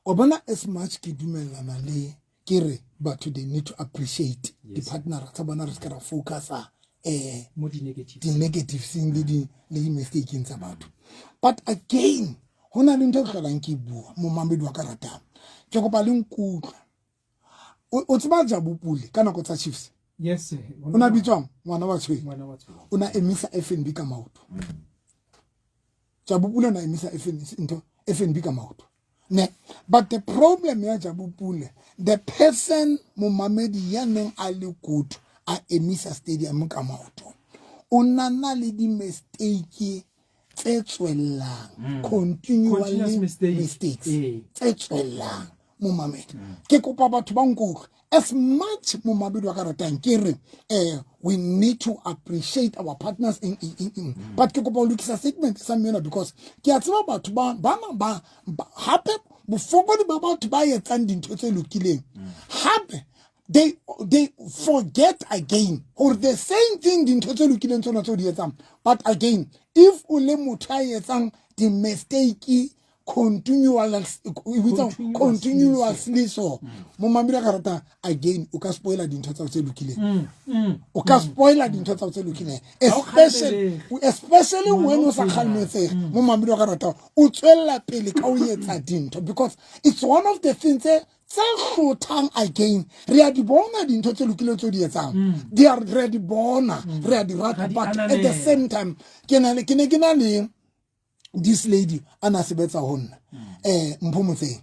O bona as much ke dumellana le ke re batho they need to appreciate di-partnera tsa bona re se ka ra focusa um di-negativeseng le di-mistakeng tsa batho but again go na le ntho e tlholang ke bua momamedi wa ka ratang ke kopa le nkutlwa o tseba jabopule ka nako tsa chiefs yes o na bitswang ngwana wa tshweng o na emisa fnb ka maoto jabopule o na emisa ntho fnb ka maoto ne but the problem ya Jabu Pule the person momamedi ya neng a le good a emisa stadium ka maoto o nana le di-mistake tse tswellang mm. continually mistakes eh. tse tswellang momamedi mm. ke kopa batho ba nkutlwe as much momamedi wa ka ratang ke re eh we need to appreciate our partners in, in, in, in. Mm. but ke kopa ho lokisa statement sa mmena because ke a tseba batho ba bana ba hape bofokodi ba batho ba etsang dintho tse lokileng mm. hape they they forget again or the same thing dintho tse lokileng tsona tse o di etsang but again if o le motho a etsang di-mistake continuously so mo mamile ka rata again o ka spoila dintho tsa tse lokileng mm, mm, o ka mm. spoila dintho tsa tse lokileng especially especially when o sa kgalmetsege mo mamile ka rata o tswella pele ka o etsa dintho because it's one of the things tse tse hlothang again re a di bona dintho tse lokileng tse o di etsang di re a di bona re a di rata but at the same time ke na le ke ne ke na le this lady a na sebetsa ho nna eh mpho motseng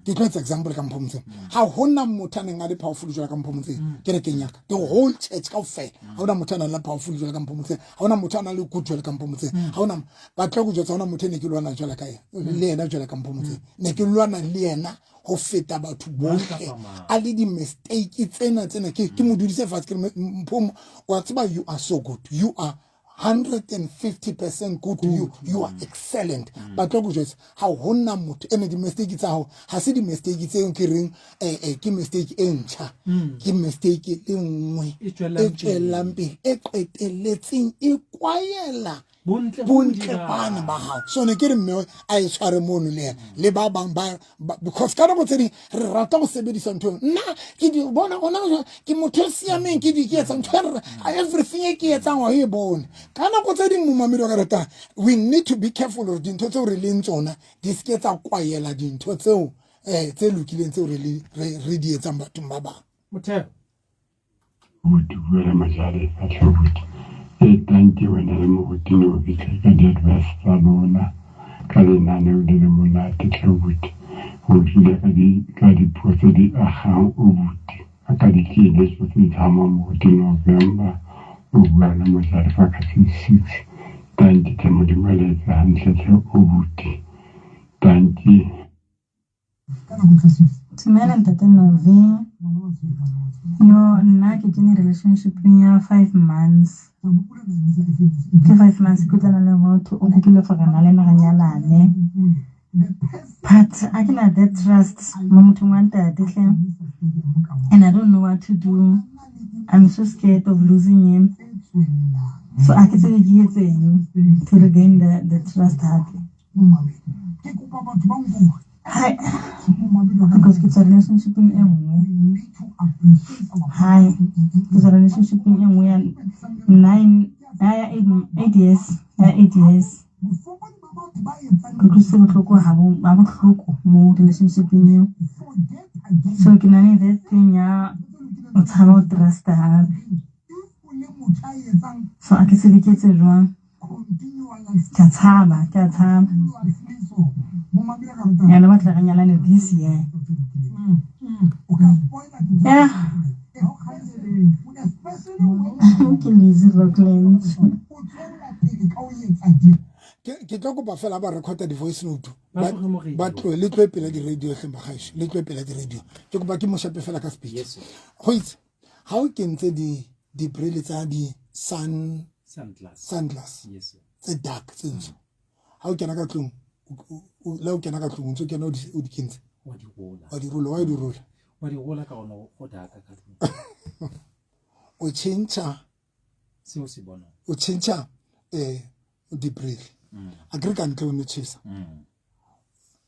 ke tlo etsa example ka mpho motseng ha hona motho a neng a le powerful jwalo ka mpho motseng kerekeng ya ka the whole church kaofela ha hona motho a nang le powerful jwalo ka mpho motseng ha hona motho a nang le good jwalo ka mpho motseng ha hona ba tlo go jwetsa hona motho e ne ke lwana jwalo ka yena le yena jwalo ka mpho motseng ne ke lwana le yena ho feta batho bohle a le di-mistake tsena tsena ke mo dudise fatshe ke re mpho wa tseba you are so good you are 150 percent good, good. You, you are mm. excellent mm. but tlo go jwetsa ga gona motho ene di-mistake tsa gago ga se di-mistake tseo ke reng eh, eh, ke mistake e ntšha mm. ke mistake e nngwe e tswelelang pele e qeteletseng e kwaela bontle bana ba gago so ne ke re mme a e tshware mono le ena le ba bang ba because ka nako tse ding re rata go sebedisa ntho nna ke di bona gona ke motho e siameng ke di ke etsa ntho e everything e ke etsang wa e bone ka nako tse ding momamedi wa ka ratang we need to be careful gore dintho tseo re leng tsona di seke tsa kwaela dintho tseo um tse lokileng tseo re di etsang bathong ba bang motheo Abuti bua le Mojalefa hle abuti. E tanki wena le moruti Nobi hle ka di-advice tsa lona ka lenaneo le le monate hle abuti. Re utlwile ka di ka dipuo tse di agang abuti ka dikeletso tse di tlhamang moruti November o bua le Mojalefa ka six. Tanki hle Modimo a le etse hantle hle abuti. Tanki. Dumela ntate Novi. Yo nna ke kene relationship-eng ya 5 months. Ke 5 months ke utlwana le motho o kopile gore nna le ena re nyalane. But a ke na that trust mo mothong wa ntate hle. And I don't know what to do. I'm so scared of losing him. So a ke tsebe ke etseng to regain the trust hape. Hai, because ke tswa relationship-eng e nngwe. Hai, ke tswa relationship-eng e nngwe ya nine, ya 8 years, ya 8 years. Ke utlwisitse bohloko ha bohloko mo relationship-eng eo. So ke na le that thing ya o tshaba ho trust-a hape. So a ke tsebe ke etse jwang. Ke a tshaba, ke a tshaba. Yena o batla re nyalane this year. Yeah. Ke Lizzy Rocklands. Ke tlo kopa fela ba recorda di-voice note ba tloe le tloe pela di-radio tleng bagaešo le tloe pela di-radio ke kopa ke moshape fela ka speech go itse ga o kentse di-brele tsa di-sun sunglass tse dark tse ntsho ga o kena ka tlong le o kena ka tlong o ntse o kena o di kentse Wa di rola. Wa di rola, wa di rola. Wa di rola ka gona go daka ka tlung. O tšhentšha seo se bonang. O tšhentšha eh dibrele. A kere ka ntle o ne tšhesa.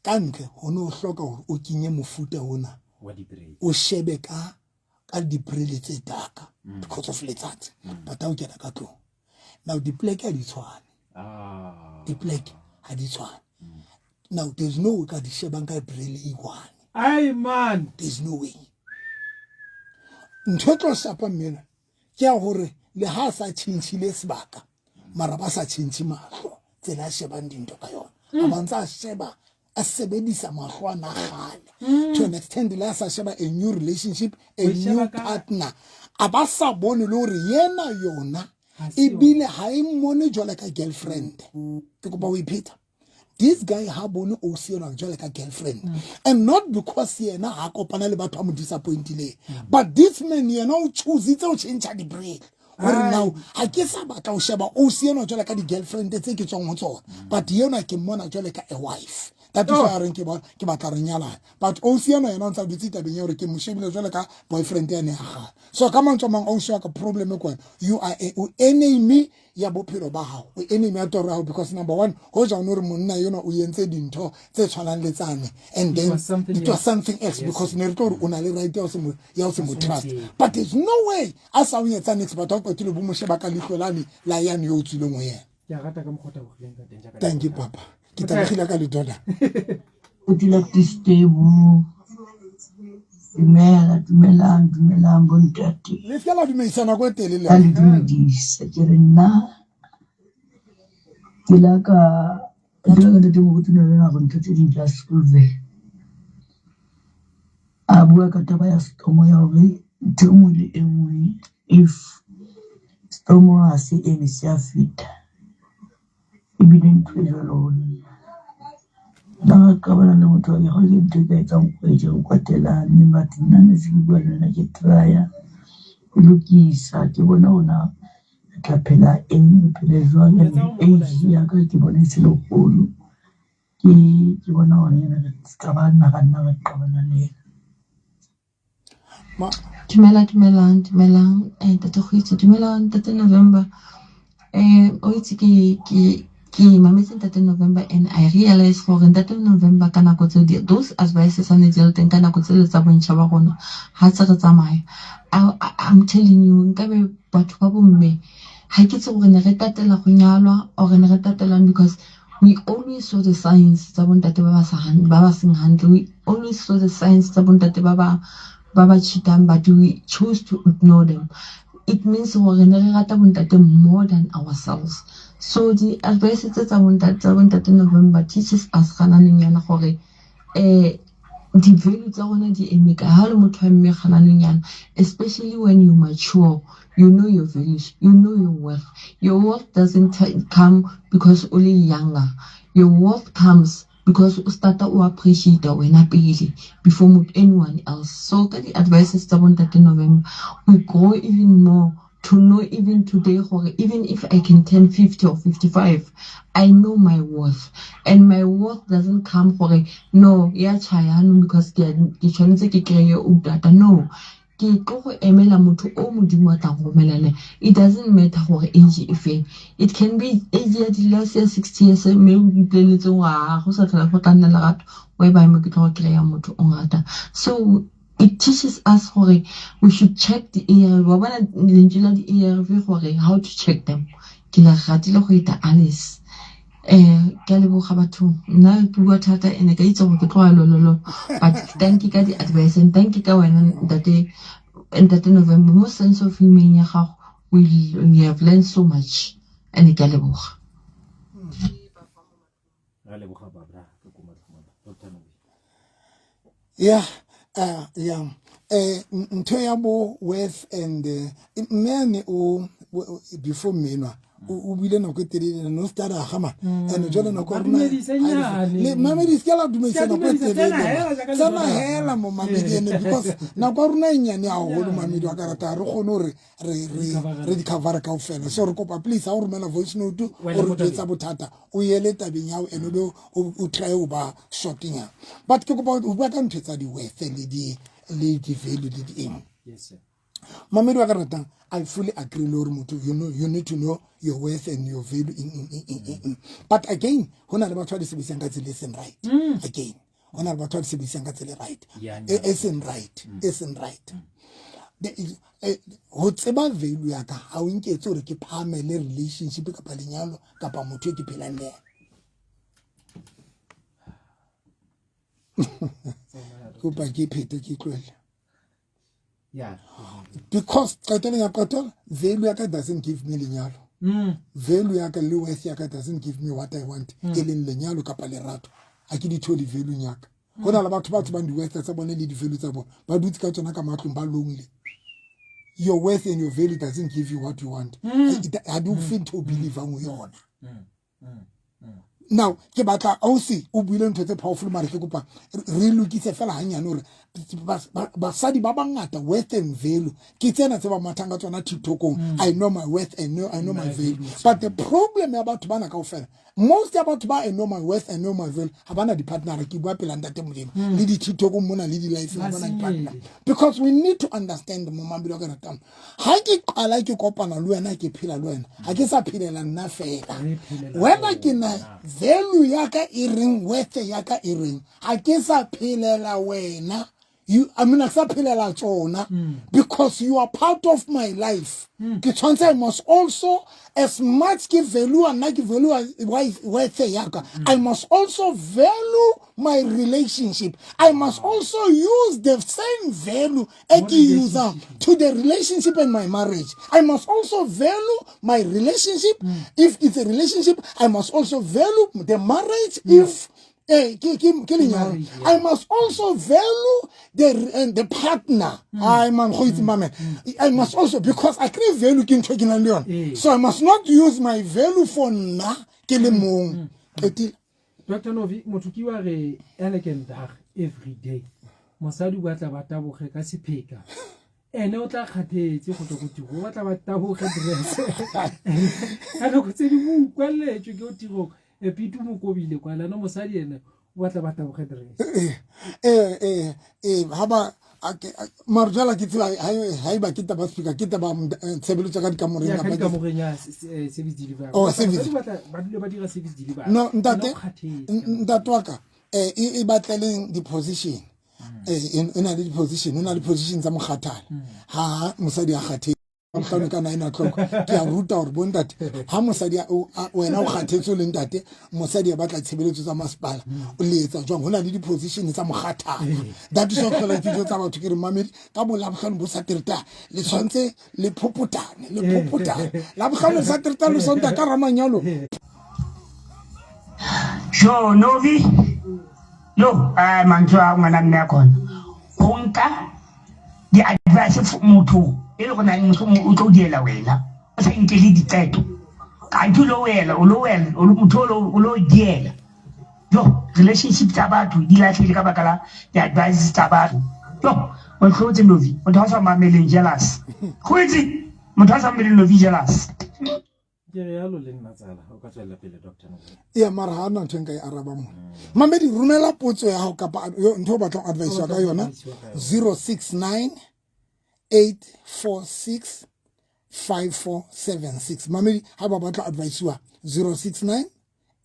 Ka ntle ho ne o hloka hore o kenye mofuta ona wa dibrele. O shebe ka ka dibrele tse daka because of letsatsi. But ha o kena ka tlung. Now dipleke ha di tshwane. Dipleke ha di tshwane. Now there's no way ka di shebang ka brele e one. Ai man, there's no way. Ntho e tlo shapa mmena ke ya hore le ha sa tjhentjhile sebaka mara ba sa tjhentjhe mahlo tsela a shebang dintho ka yona. A ba ntse a sheba a sebedisa mahlo a na kgale to an extent le a sa sheba a new relationship, a new partner, a ba sa bone le hore yena yona ebile ha e mmone jwale ka girlfriend. Ke kopa o ipheta. This guy ha bone o se yona jwale ka girlfriend. And not because yena ha kopana le batho ba mo disappointileng. But this man yena o choositse o change di-brele. Hore now ha ke sa batla ho sheba o se yena jwale ka di-girlfriend tse ke tswang ho tsona. But yena ke mmona jwale ka a wife. That is why a reng ke batla re nyalana. But o se yena yena o ntsa dutse tabeng ya hore ke mo shebile jwale ka boyfriend ya ne ya kgale. So ka mantswe a mang o se wa ka problem e kwana. You are a enemy ya bophelo ba hao, o enemy ya toro ya hao, because number one ho ja o no re monna yona o entse dintho tse tshwanang le tsane, and then it was something else, because ne re tlo re o na le right ya ho se mo, ya ho se mo trust, but there's no way a sa o etsa next, batho ba qetile bo mo sheba ka leihlo lane la yane yo o tswileng ho yena. Ke a rata ka mokgwa o tabogileng ka teng jaaka Thank you, papa. Ke tabogile ka le dollar. O dula Stable. Dumela, dumelang, dumelang bontate. Le se la dumedisa nako e telele. Ka le dumedisa, ke re nna ke la ka ke la ka ntate Moruti November gore ntho tse ding di a solveha. A bua ka taba ya storm ya hore ntho e nngwe le e nngwe if storm ha se eme se a feta. Ebile ntho e jwalo ho nna. Nna ka qabana le motho wa ke ke ntho e ka etsang kgwedi re kwatelane, but nna ne se ke bua le wena ke try-a ho lokisa ke bona hore na re tla phela eng, re phele jwang. And age ya ka ke bona e se le kgolo, ke bona hore ene re ska ba nna ra nna re qabana le yena. Dumela, dumelang, dumelang, ntate Kgwitsi, dumelang ntate November. O itse ke ke ke mametse ntate November and I realize gore ntate November ka nako tseo those advices a ne di le teng ka nako tsele tsa bontšha ba rona ha tse re tsamaya. I'm telling you, nkabe batho ba bomme ha ke tse gore ne re tatela go nyalwa or ne re tatelang, because we always saw the signs tsa bontate ba ba sa ba ba seng hantle. We always saw the signs tsa bontate ba ba ba ba cheatang, but we chose to ignore them. It means gore ne re rata bontate more than ourselves. So the advice tse tsa bontate tsa bontate November teaches us gananong yana gore di-value tsa rona di eme kae. Ha o le motho wa mme gananong yana, especially when you mature, you know your values, you know your worth. Your worth doesn't come because o le younger. Your worth comes because o starta o appreciate wena pele before anyone else. So ka di-advices tsa bontate November, we grow even more to know even today gore even if I can turn 50 or 55, I know my worth. And my worth doesn't come gore no ya tjhaya no because ke tshwanetse ke kry-e o data. No, ke tlo go emela motho o Modimo a tlang romela le. It doesn't matter gore age e feng. It can be age ya di last ya 60 years mme o ipoleletse gore a go sa tlhola go tla nna lerato whereby mo ke tlo go kry-a motho o nratang. So it teaches us gore we should check the ARV. Wa bona lentswe la di-ARV gore how to check them. Ke le ratile go eta Alice. Ke a leboga batho. Nna ke bua thata ene ka itse gore ke tloga lololo. But thank you ka di-advice and thank you ka wena ntate, ntate November. Mo sense of humor ya gago, we have learned so much. And ke a leboga. Ra leboga Barbara ka ko matlhomana. Dr. Nobi. Yeah, yeah. Ntho ya bo worth and mme o before mmenwa o buile nako e telele no staraga man and jwale nako le mamedi se ke la dumedisa nako e telele tsena hela mo mamedi ene because nako ya rona e nyane haholo mamedi wa karata ha re kgone hore re di covere kaofela. So re kopa please ha o romela voice note o re jwetsa bothata o yele tabeng ya hao and o be o try ho ba shortnyana. But ke kopa ho bua ka ntho tsa di-worth le di le di-value le di eng. Mamedi wa ka ratang, I fully agree le hore motho you know you need to know your worth and your value in. But again, ho na le batho ba di sebedisang ka tsela e seng right. Again, ho na le batho ba di sebedisang ka tsela e right. E seng right, e seng right. Ho tseba value ya ka ha o nketse hore ke phahamele relationship kapa lenyalo kapa motho e ke phelang le yena. Kopa ke phete ke tlohele. Because qetelong ya qetela value ya ka doesn't give me lenyalo. Value ya ka le worth ya ka doesn't give me what I want. E leng lenyalo kapa lerato. Ha ke di thole value ya ka. Ho na le batho ba tsebang di-worth tsa bone le di-value tsa bone. Ba dutse ka tsona ka matlong ba lonely. Your worth and your value doesn't give you what you want. Ha di o fe ntho o believe-ang ho yona. Now ke batla ausi o buile ntho tse powerful mare ke kopa re lokise fela hanyane hore basadi ba bangata worth and value ke tsena tse ba mathang ka tsona TikTokong. I know my worth and I know my value. But the problem ya batho bana kaofela, most ya batho ba I know my worth, I know my value, ha bana di-partner. Ke bua pela ntate Modimo le di-TikTokong mona le di-life ha bana di-partner. Because we need to understand mo mabelo ka ratang. Ha ke qala ke kopana le wena ke phela le wena, ha ke sa phelela nna fela. Whether ke na value ya ka e reng, worth ya ka e reng, ha ke sa phelela wena. You, I mean, sa phelela tsona because you are part of my life. Ke tshwanetse I must also, as much ke value nna ke value worth ya ka, I must also value my relationship. I must also use the same value e ke usang to the relationship and my marriage. I must also value my relationship. If it's a relationship, I must also value the marriage. If ke lenyalo, I must also value the partner. I man go itse mame. I must also, because I crave value ke ntho e ke nang le yona. So I must not use my value for nna ke le mong. Qetile. Dr. Novi, motho ke wa re elegant dag every day. Mosadi o batla ba taboge ka sepheka. Ene o tla kgathetse go tswa ko tirong, o batla ba taboge dress. Ka nako tse dingwe o utlwaletswe ke o tirong, Pitu mo kobile kwa lano mosadi ene o batla ba taboge dress. Ha ba mara jwale ke tseba haeba ke taba speaker ke taba tshebeletso ka dikamoreng kapa dikamoreng ya service delivery. Oh, service. Ba dule ba dira service delivery. No, ntate ntate wa ka e batleleng di-position. E na le di-position, o na le position tsa mokgathala. Ha mosadi a kgathetse bohlano ka 9 o'clock ke a ruta hore bo ntate ha mosadi wena o kgathetse o le ntate mosadi a batla tshebeletso tsa masepala o le etsa jwang. Ho na le di-position tsa mokgathala. That is why tlhola ke tsa batho ke re mamedi ka bo labohlano bo Satereta le tshwanetse le phopotane le phopotane labohlano Satereta le Sonta ka ramanyalo. Jo Novi yo mantswe a ngwana mme a khona go nka di-advice motho e le go nang mohlomong o tlo diela wena o sa inkele diqeto kanthe o lo wela o lo wela motho o lo diela. Yo relationship tsa batho di latlhile ka baka la di-advice tsa batho. Yo o tlhotse Novi, motho a sa mameleng jealous go itse motho a sa mameleng Novi jealous. Ke re yalo le nna tsala o ka tswella pele Dr. Novi. Ee, mara ha na ntho e nka e arabang mona. Mamedi romela potso ya hao kapa ntho o batlang advice ka yona 069 846 5476. Mamedi ha ba batla advice wa 069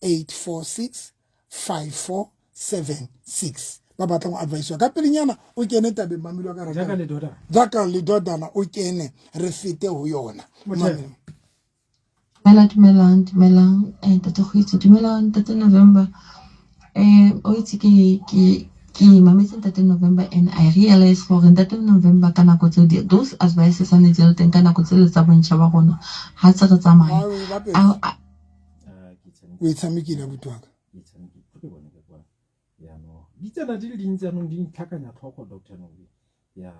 846 5476 ba batlang go advice ka pelenyana o kene tabeng mamedi wa ka ratang jaaka le dodana o kene re fete ho yona. Dumela, dumelang, dumelang, ntate Kgweetsi, dumelang ntate November. O itse ke mametse ntate November and I realize gore ntate November ka nako tseo those advices a ne di le teng ka nako tsele tsa bontšha ba rona ha tse re tsamaya. O e tshamekile abuti wa ka. Di tsena di le dintsi anong di ntlhakanya tlhogo Dr. Novi. Ya,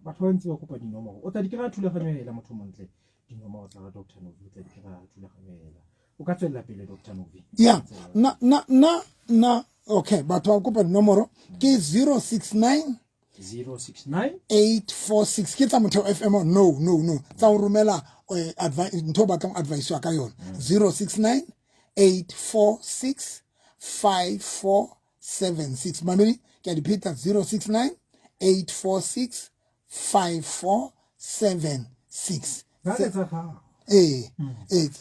batho ba ntse ba kopa dinomoro. O tla di kry-a thulaganyo hela motho montle. Dinomoro tsa ga Dr. Novi o tla di kry-a thulaganyo hela. O ka tswelela pele Dr. Novi. Ya, na na na na okay, batho ba kopa dinomoro ke 069 069 846 ke tsa Motheo FM. No, no, no, tsa go romela advice, ntho o batlang advice ka yona. 069 846 5476. Mamedi, ke a di pheta: 069 846 5476. Ba tsa gago. Ee,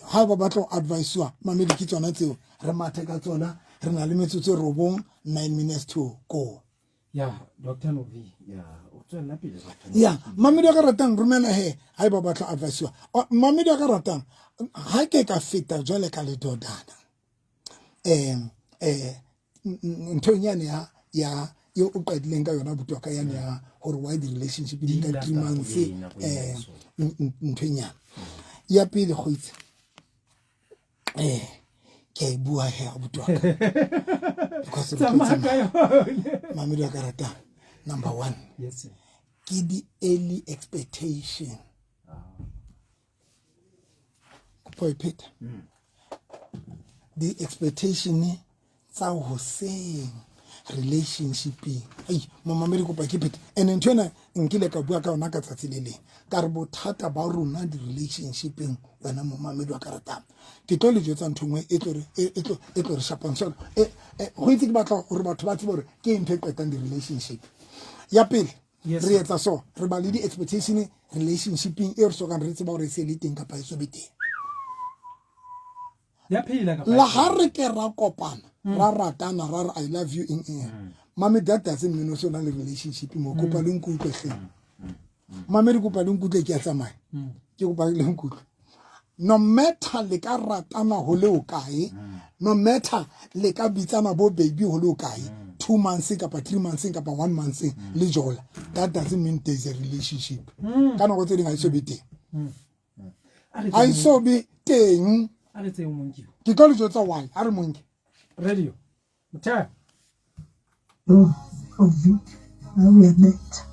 ha ba batla go advisiwa, mamedi, ke tsona tseo re mathe ka tsona. Re na le metsotso e 9, 9 minutes to go. Ya, Dr. Novi, ya, o tswelela pele Dr. Novi. Ya, mamedi a ka ratang, romela he ha e ba batla advisiwa. Mamedi a ka ratang, ha ke ka feta jwale ka ledodana, nthong yane ya e o qadileng ka yona, abuti wa ka, yane ya gore why di-relationship di nka 3 months. Nthong yana ya pele go itse, ke a e bua he, abuti wa ka, because re tlo Tsamaya ka tsamaya. yone. Mamedi a ka ratang, number one, Yes, sir. ke di-early expectation. Kopo e pheta, di-expectation tsa hoseng relationshipeng. Ei, momamedi, kopa ke pheta. And ntho ena nkile ka bua ka yona ka tsatsi le leng, ka re bothata ba rona di-relationshipeng, wena momamedi wa ka ratang, ke tlo le jwetsa ntho nngwe e tlo re e tlo re shapang. So go itse ke batla gore batho ba tsebe gore ke ntho e qetang di-relationship ya pele. Re etsa so, re ba le di-expectation relationshipeng e re sokang re tseba gore e se le teng kapa e so be teng. Ya phela kapa La ha re ke ra kopana, ra ratana, ra re "I love you", eng eng, mame, that doesn't mean o se o na le relationship mo. Kopa le nkutlwe hle, mame, di kopa le nkutlwe, ke a tsamaya, ke kopa le nkutlwe. No matter le ka ratana ho le o kae, no matter le ka bitsana bo baby ho le o kae, 2 months kapa 3 months kapa one month le jola, that doesn't mean there is a relationship. Ka nako tse ding ha e so be teng. A re Ha e so be teng. A re tseye monki. Ke tlo le jwetsa why. A re monke. Radio Motheo. Yho, Covid, uyabetha.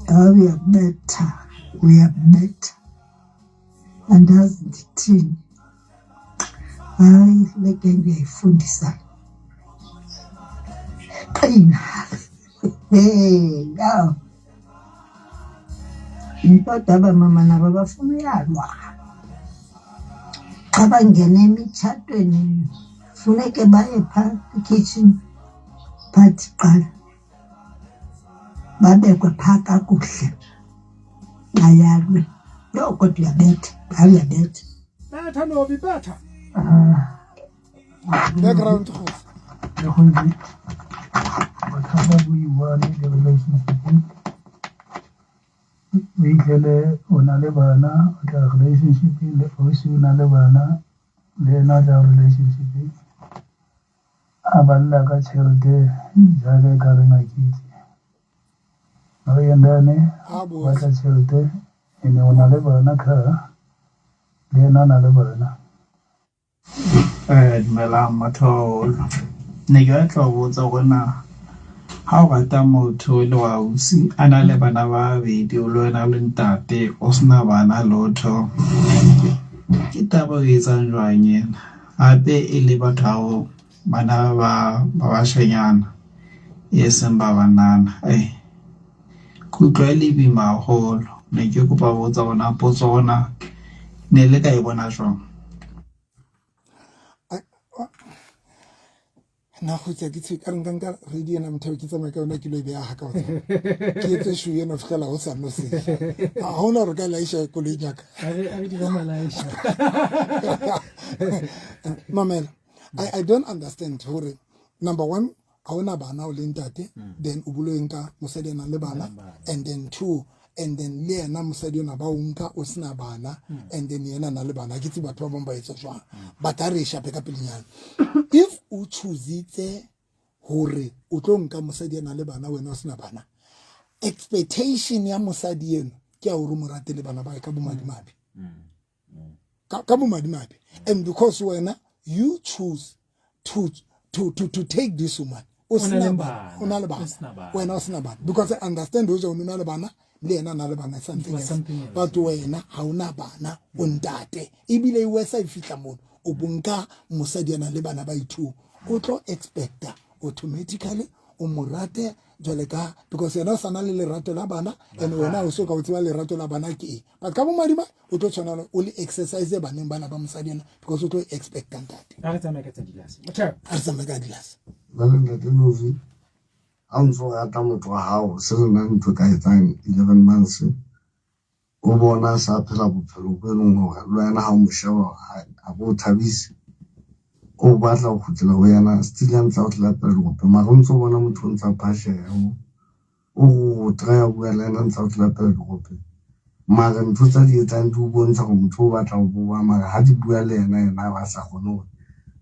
Uyabetha, uyabetha. Andazi ndithini. Hayi, le geng uyayifundisa. Qina. Hey, yaw. Kodwa aba mama nabo bafuna uyalwa. Xa bangena emitshatweni funeke baye phaa kwi-kitchen party kuqala. Babekwe phaa kakuhle, bayalwe. Yho, kodwa uyabetha, hayi uyabetha. Betha Novi, betha. Ah. Background kgotsa Le go itse bothata bo i-one di-relationship, o itlhele o na le bana, o tla relationshipeng le ausi, o na le bana, le ena o tla relationshipeng, a balla ka tšhelete jaaka e ka reng a ke itse Mariandane. A botse. Batla tšhelete ene o na le bana kha le ena a na le bana. Dumelang batho, ne ke batla ho botsa hore na ha o rata motho e le wa ausi, a na le bana ba babedi, o le wena o le ntate, o sena bana lotho, ke taba o etsang jwang ena? Hape e le batho hao bana ba bashanyana e seng ba banana. Ke utlwa e le boima haholo. Ne ke kopa ho botsa hore na potso ona ne le ka e bona jwang? Nna kgotsa ke tshe ka re nka nka radio ena Motheo, ke tsamaya ka yona, ke lo e beha ha ka hore ke etse shoe ena fihlela ho sa no se ha hona hore ka laisha koloing ya ka. A re dira malaisha. Mamela, I don't understand hore number one, ha ona bana o le ntate, then o bolo nka mosadi a nang le bana, and then two, and then le yena mosadi ona ba o nka o sena bana, and then yena a na le bana. Ke tse batho ba bang ba etsa jwang, but a re e shape ka pelenyana. If o choositse hore o tlo nka mosadi a nang le bana, wena o sena bana, expectation ya mosadi eno ke ya hore o mo rate le bana ba hae ka bomadimabe, ka bomadimabe. And because wena you choose to take this woman. o sena bana o na le bana wena o sena bana because I understand o o na le bana le yena na le bana something else but wena ha o na bana o ntate ebile e wesa e fihla mono o bonka mosadi a nang le bana ba i-two o tlo expecta automatically o mo rate jwale ka because yena o sa na le lerato la bana and wena o so ka o tseba lerato la bana ke eng but ka bomadima o tlo tshwanela o le exercise baneng bana ba mosadi ena because o tlo expecta ntate a re tsamaye ka tsa dilase motheo a re tsamaye ka dilase jale ntate Novi ha o ntso rata motho wa hao se le nang ntho ka etsang 11 months o bona a sa phela bophelo bo e leng hore le wena ha o mo sheba ha bo o thabise, o batla ho kgutlela ho yena still a ntse a o tlelapela dirope mara o ntso bona motho o ntse a phasheha o o try-a bua le yena ntse a o tlelapela dirope mara ntho tsa di etsang di o bontsha hore motho o batla ho boa mara ha di bua le yena yena a sa kgone hore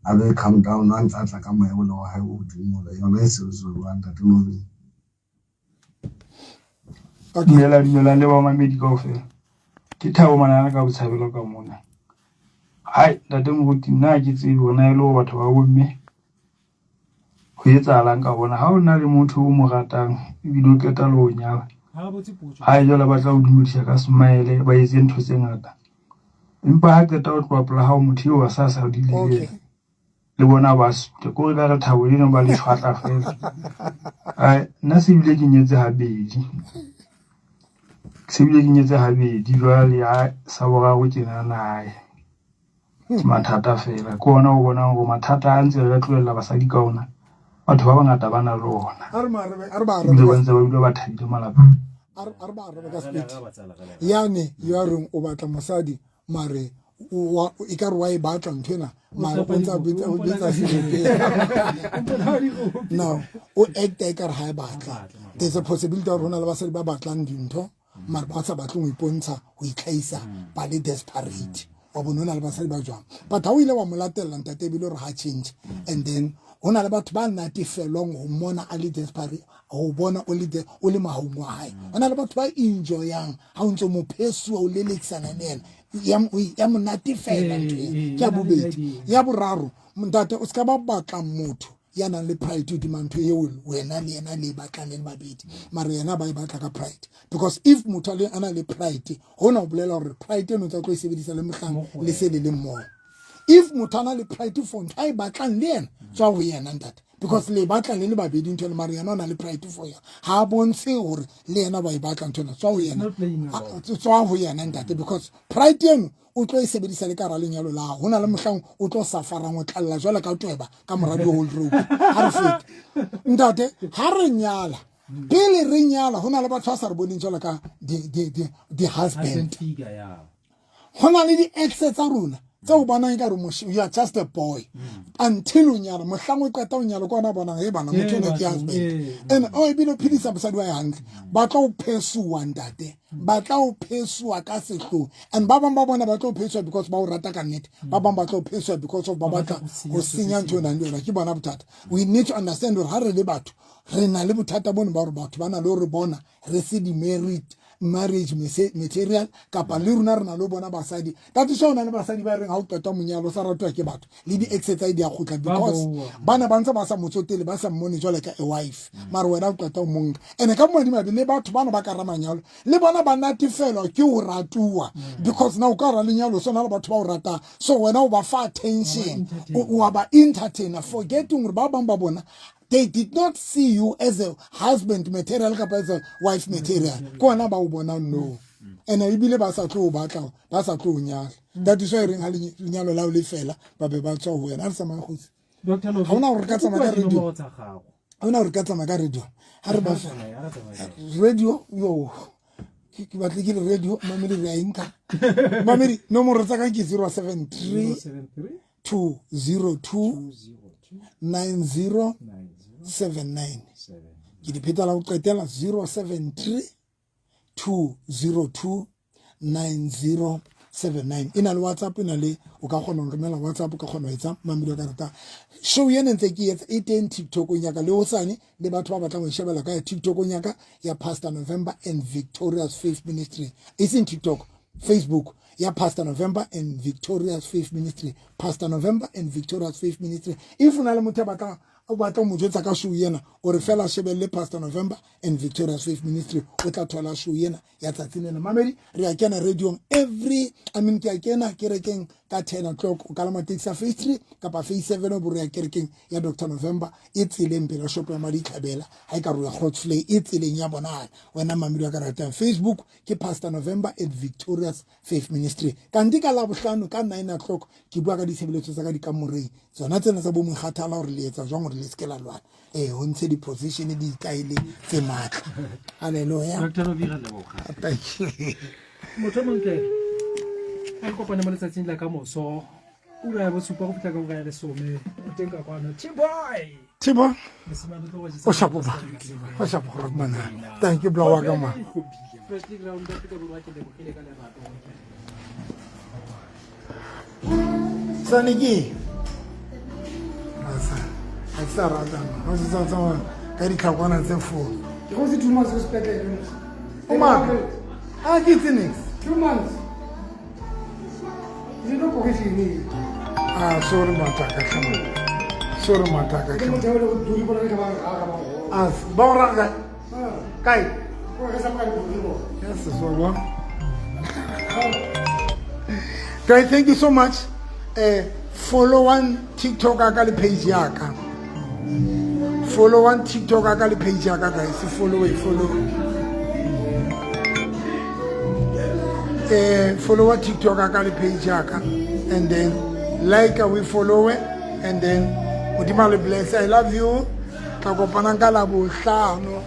a be calm down a ntse a tla ka moya ole wa hae o hodimo ole yona e sebetsa jwang ntate Novi? Dumela dumelang le bamamedi kaofela. Ke Thabo manana ka botshabelo ka mona. Hai ntate moruti nna ha ke tsebe hore na e le hore batho ba bomme ho etsahalang ka bona. Ha o na le motho o mo ratang ebile o qeta le ho nyala, hai jwale ba tla o dumedisa ka smile ba etse ntho tse ngata. Empa ha qeta ho tloha pela hao motho eo a sa sa dule le yena. Le bona ba suta ko re ka re thabo leno ba le tshwatla fela. Ai nna se bile ke nyetse habedi. Se bile ke nyetse habedi jwale ha sa boraro tjena na ae. Ke mathata fela. Ke ona o bonang hore mathata a ntse re tlohella basadi ka ona. Batho ba bangata ba na le ona. A re ba Ebile ba ntse ba dula ba thabile malapeng. A re ba arabe ka speed. Yane yo a reng o batla mosadi mare e ka re wa e batla ntho ena mare o ntse a betsa serope now o acta e ka re ha e batla there's a possibility gore go na le basadi ba batlang dintho mare ba sa batleng go ipontsha go itlhaisa ba le desperate wa bone o na le basadi ba jwang but ha o ile wa mo latelela ntate ebile gore ha change and then go na le batho ba natefelwang go mmona a le desperate go bona o le o le mahaung wa hae go na le batho ba enjoyang ha o ntse mo phesua o lelekisana le ena ya mo natefela ntho e ke ya bobedi ya boraro ntate o se ka ba batla motho ya nang le pride hodima ntho eo wena le yena le e batlang le le babedi mare yena ba e batla ka pride because if motho a na le pride hona o bolela gore pride eno tsa tlo e sebedisa le mohlang le se le le mmogo if motho a na le pride for ntho a e batlang le yena tswa ho yena ntate because le batla le le babedi ntho ena mare yena o na le pride for yona ha a bontshe gore le yena ba e batla ntho ena tswa ho yena tswa ho yena ntate because pride eno o tlo e sebedisa le ka ra lenyalo la go na le mohlang o tlo safarang o tlalla jwale ka tweba ka mora di-hold rope ha re fete ntate ha re nyala pele re nyala go na le batho ba sa re boneng jwalo ka di-husband go na le di-ex tsa rona tse o bonang e ka re you are just a boy until o nyala mohlang o qeta o nyala ke ona bonang e bana motho ona ke husband and o ebile o phedisa mosadi wa e hantle ba tlo o phesuwa ntate ba tla o phesuwa ka sehloho and ba bang ba bona ba tlo o phesuwa because ba o rata ka nnete ba bang ba tlo o phesuwa because of ba batla go senya ntho e nang le yona ke bona bothata we need to understand gore ga re le batho re na le bothata bone ba gore batho ba na le gore bona re se di-merit marriage material kapa le rona re na le bona basadi ka thusa o na le basadi ba reng ga o qeta monyalo o sa ratwa ke batho le di-exercise di a kgotla because ba ne ba ntse ba sa motsotele ba sa mmone jwale ka a wife mare wena o qeta o monka and-e ka madimabe le batho bano ba ka ra manyalo le bona ba natefelwa ke o ratuwa because na o ka ra lenyalo sona le batho ba o ratang so wena o ba fa attention o wa ba entertainer forgetting gore ba bangwe ba bona they did not see you as a husband material kapa as a wife material ke ona ba o bonang no and ebile ba sa tlo o batla ba sa tlo o nyala that is why e reng ga lenyalo lao le fela ba be ba tswa go wena a re tsamaya kgotsi ga ona gore re ka tsamaya ka radio ga ona gore re ka tsamaya ka radio ga re ba radio yo ke batle ke le radio mamedi re a enka mamedi nomoro tsa ka ke 073 202 9079 ke di pheta la go qetela 073 202 9079 e na le whatsapp e na le o ka kgona go romela whatsapp o ka kgona go etsa mamelo ka rata show ena ntse ke etsa e teng tiktokong yaka le hosane le batho ba batlang go e shebela ka ya tiktokong yaka ya pastor november and victorious faith ministry e seng tiktok facebook ya pastor november and victorious faith ministry pastor november and victorious faith ministry if o na le motho ya batlang o batla ho mo jwetsa ka show ena o re fela shebelle Pastor November and Victorious Faith Ministry o tla thola show ena ya tsatsi lena. Mamedi re a kena radiong every I mean ke a kena kerekeng ka 10 o'clock o kalama taxi ya phase 3 kapa phase 7 o bo re ya kerekeng ya Dr November e tseleng pela shop ya Maditlhabela ha e ka re ya Grootsley e tseleng ya bonana wena mamedi wa ka ratang Facebook ke Pastor November at Victorious Faith Ministry kanti ka Labohlano ka 9 o'clock ke bua ka ditshebeletso tsa ka dikamoreng tsona tsena tsa bo moikgathala gore le etsa jwang gore le seke la lwana ee go ntshe di-position di-style tse maatla halleluja motho o montle a re kopane mo letsatsing la ka moso ura ya bosupa go fitlha ka ura ya lesome o teng ka kwano t-boy Thibo o shapo ba o shapo gore mana thank you bla wa ka ma sane ke asa a ke sa rata ma o se tsa tsamaya ka ditlhakwana tse four ke go se 2 months go sepetlele o maka a ke itse nix 2 months Ah, sorry mataka tlhama. Sorry mataka tlhama. Ah, ba o raga. Kae? Yes, so wa. Guys, thank you so much. Follow one TikTok ka le page ya ka. Follow one TikTok ka le page ya ka guys. Follow it, follow. Follow wa TikTok ka le page ya ka and then like we follow it and then Modimo le bless. I love you. Tla kopanang ka la bohlano.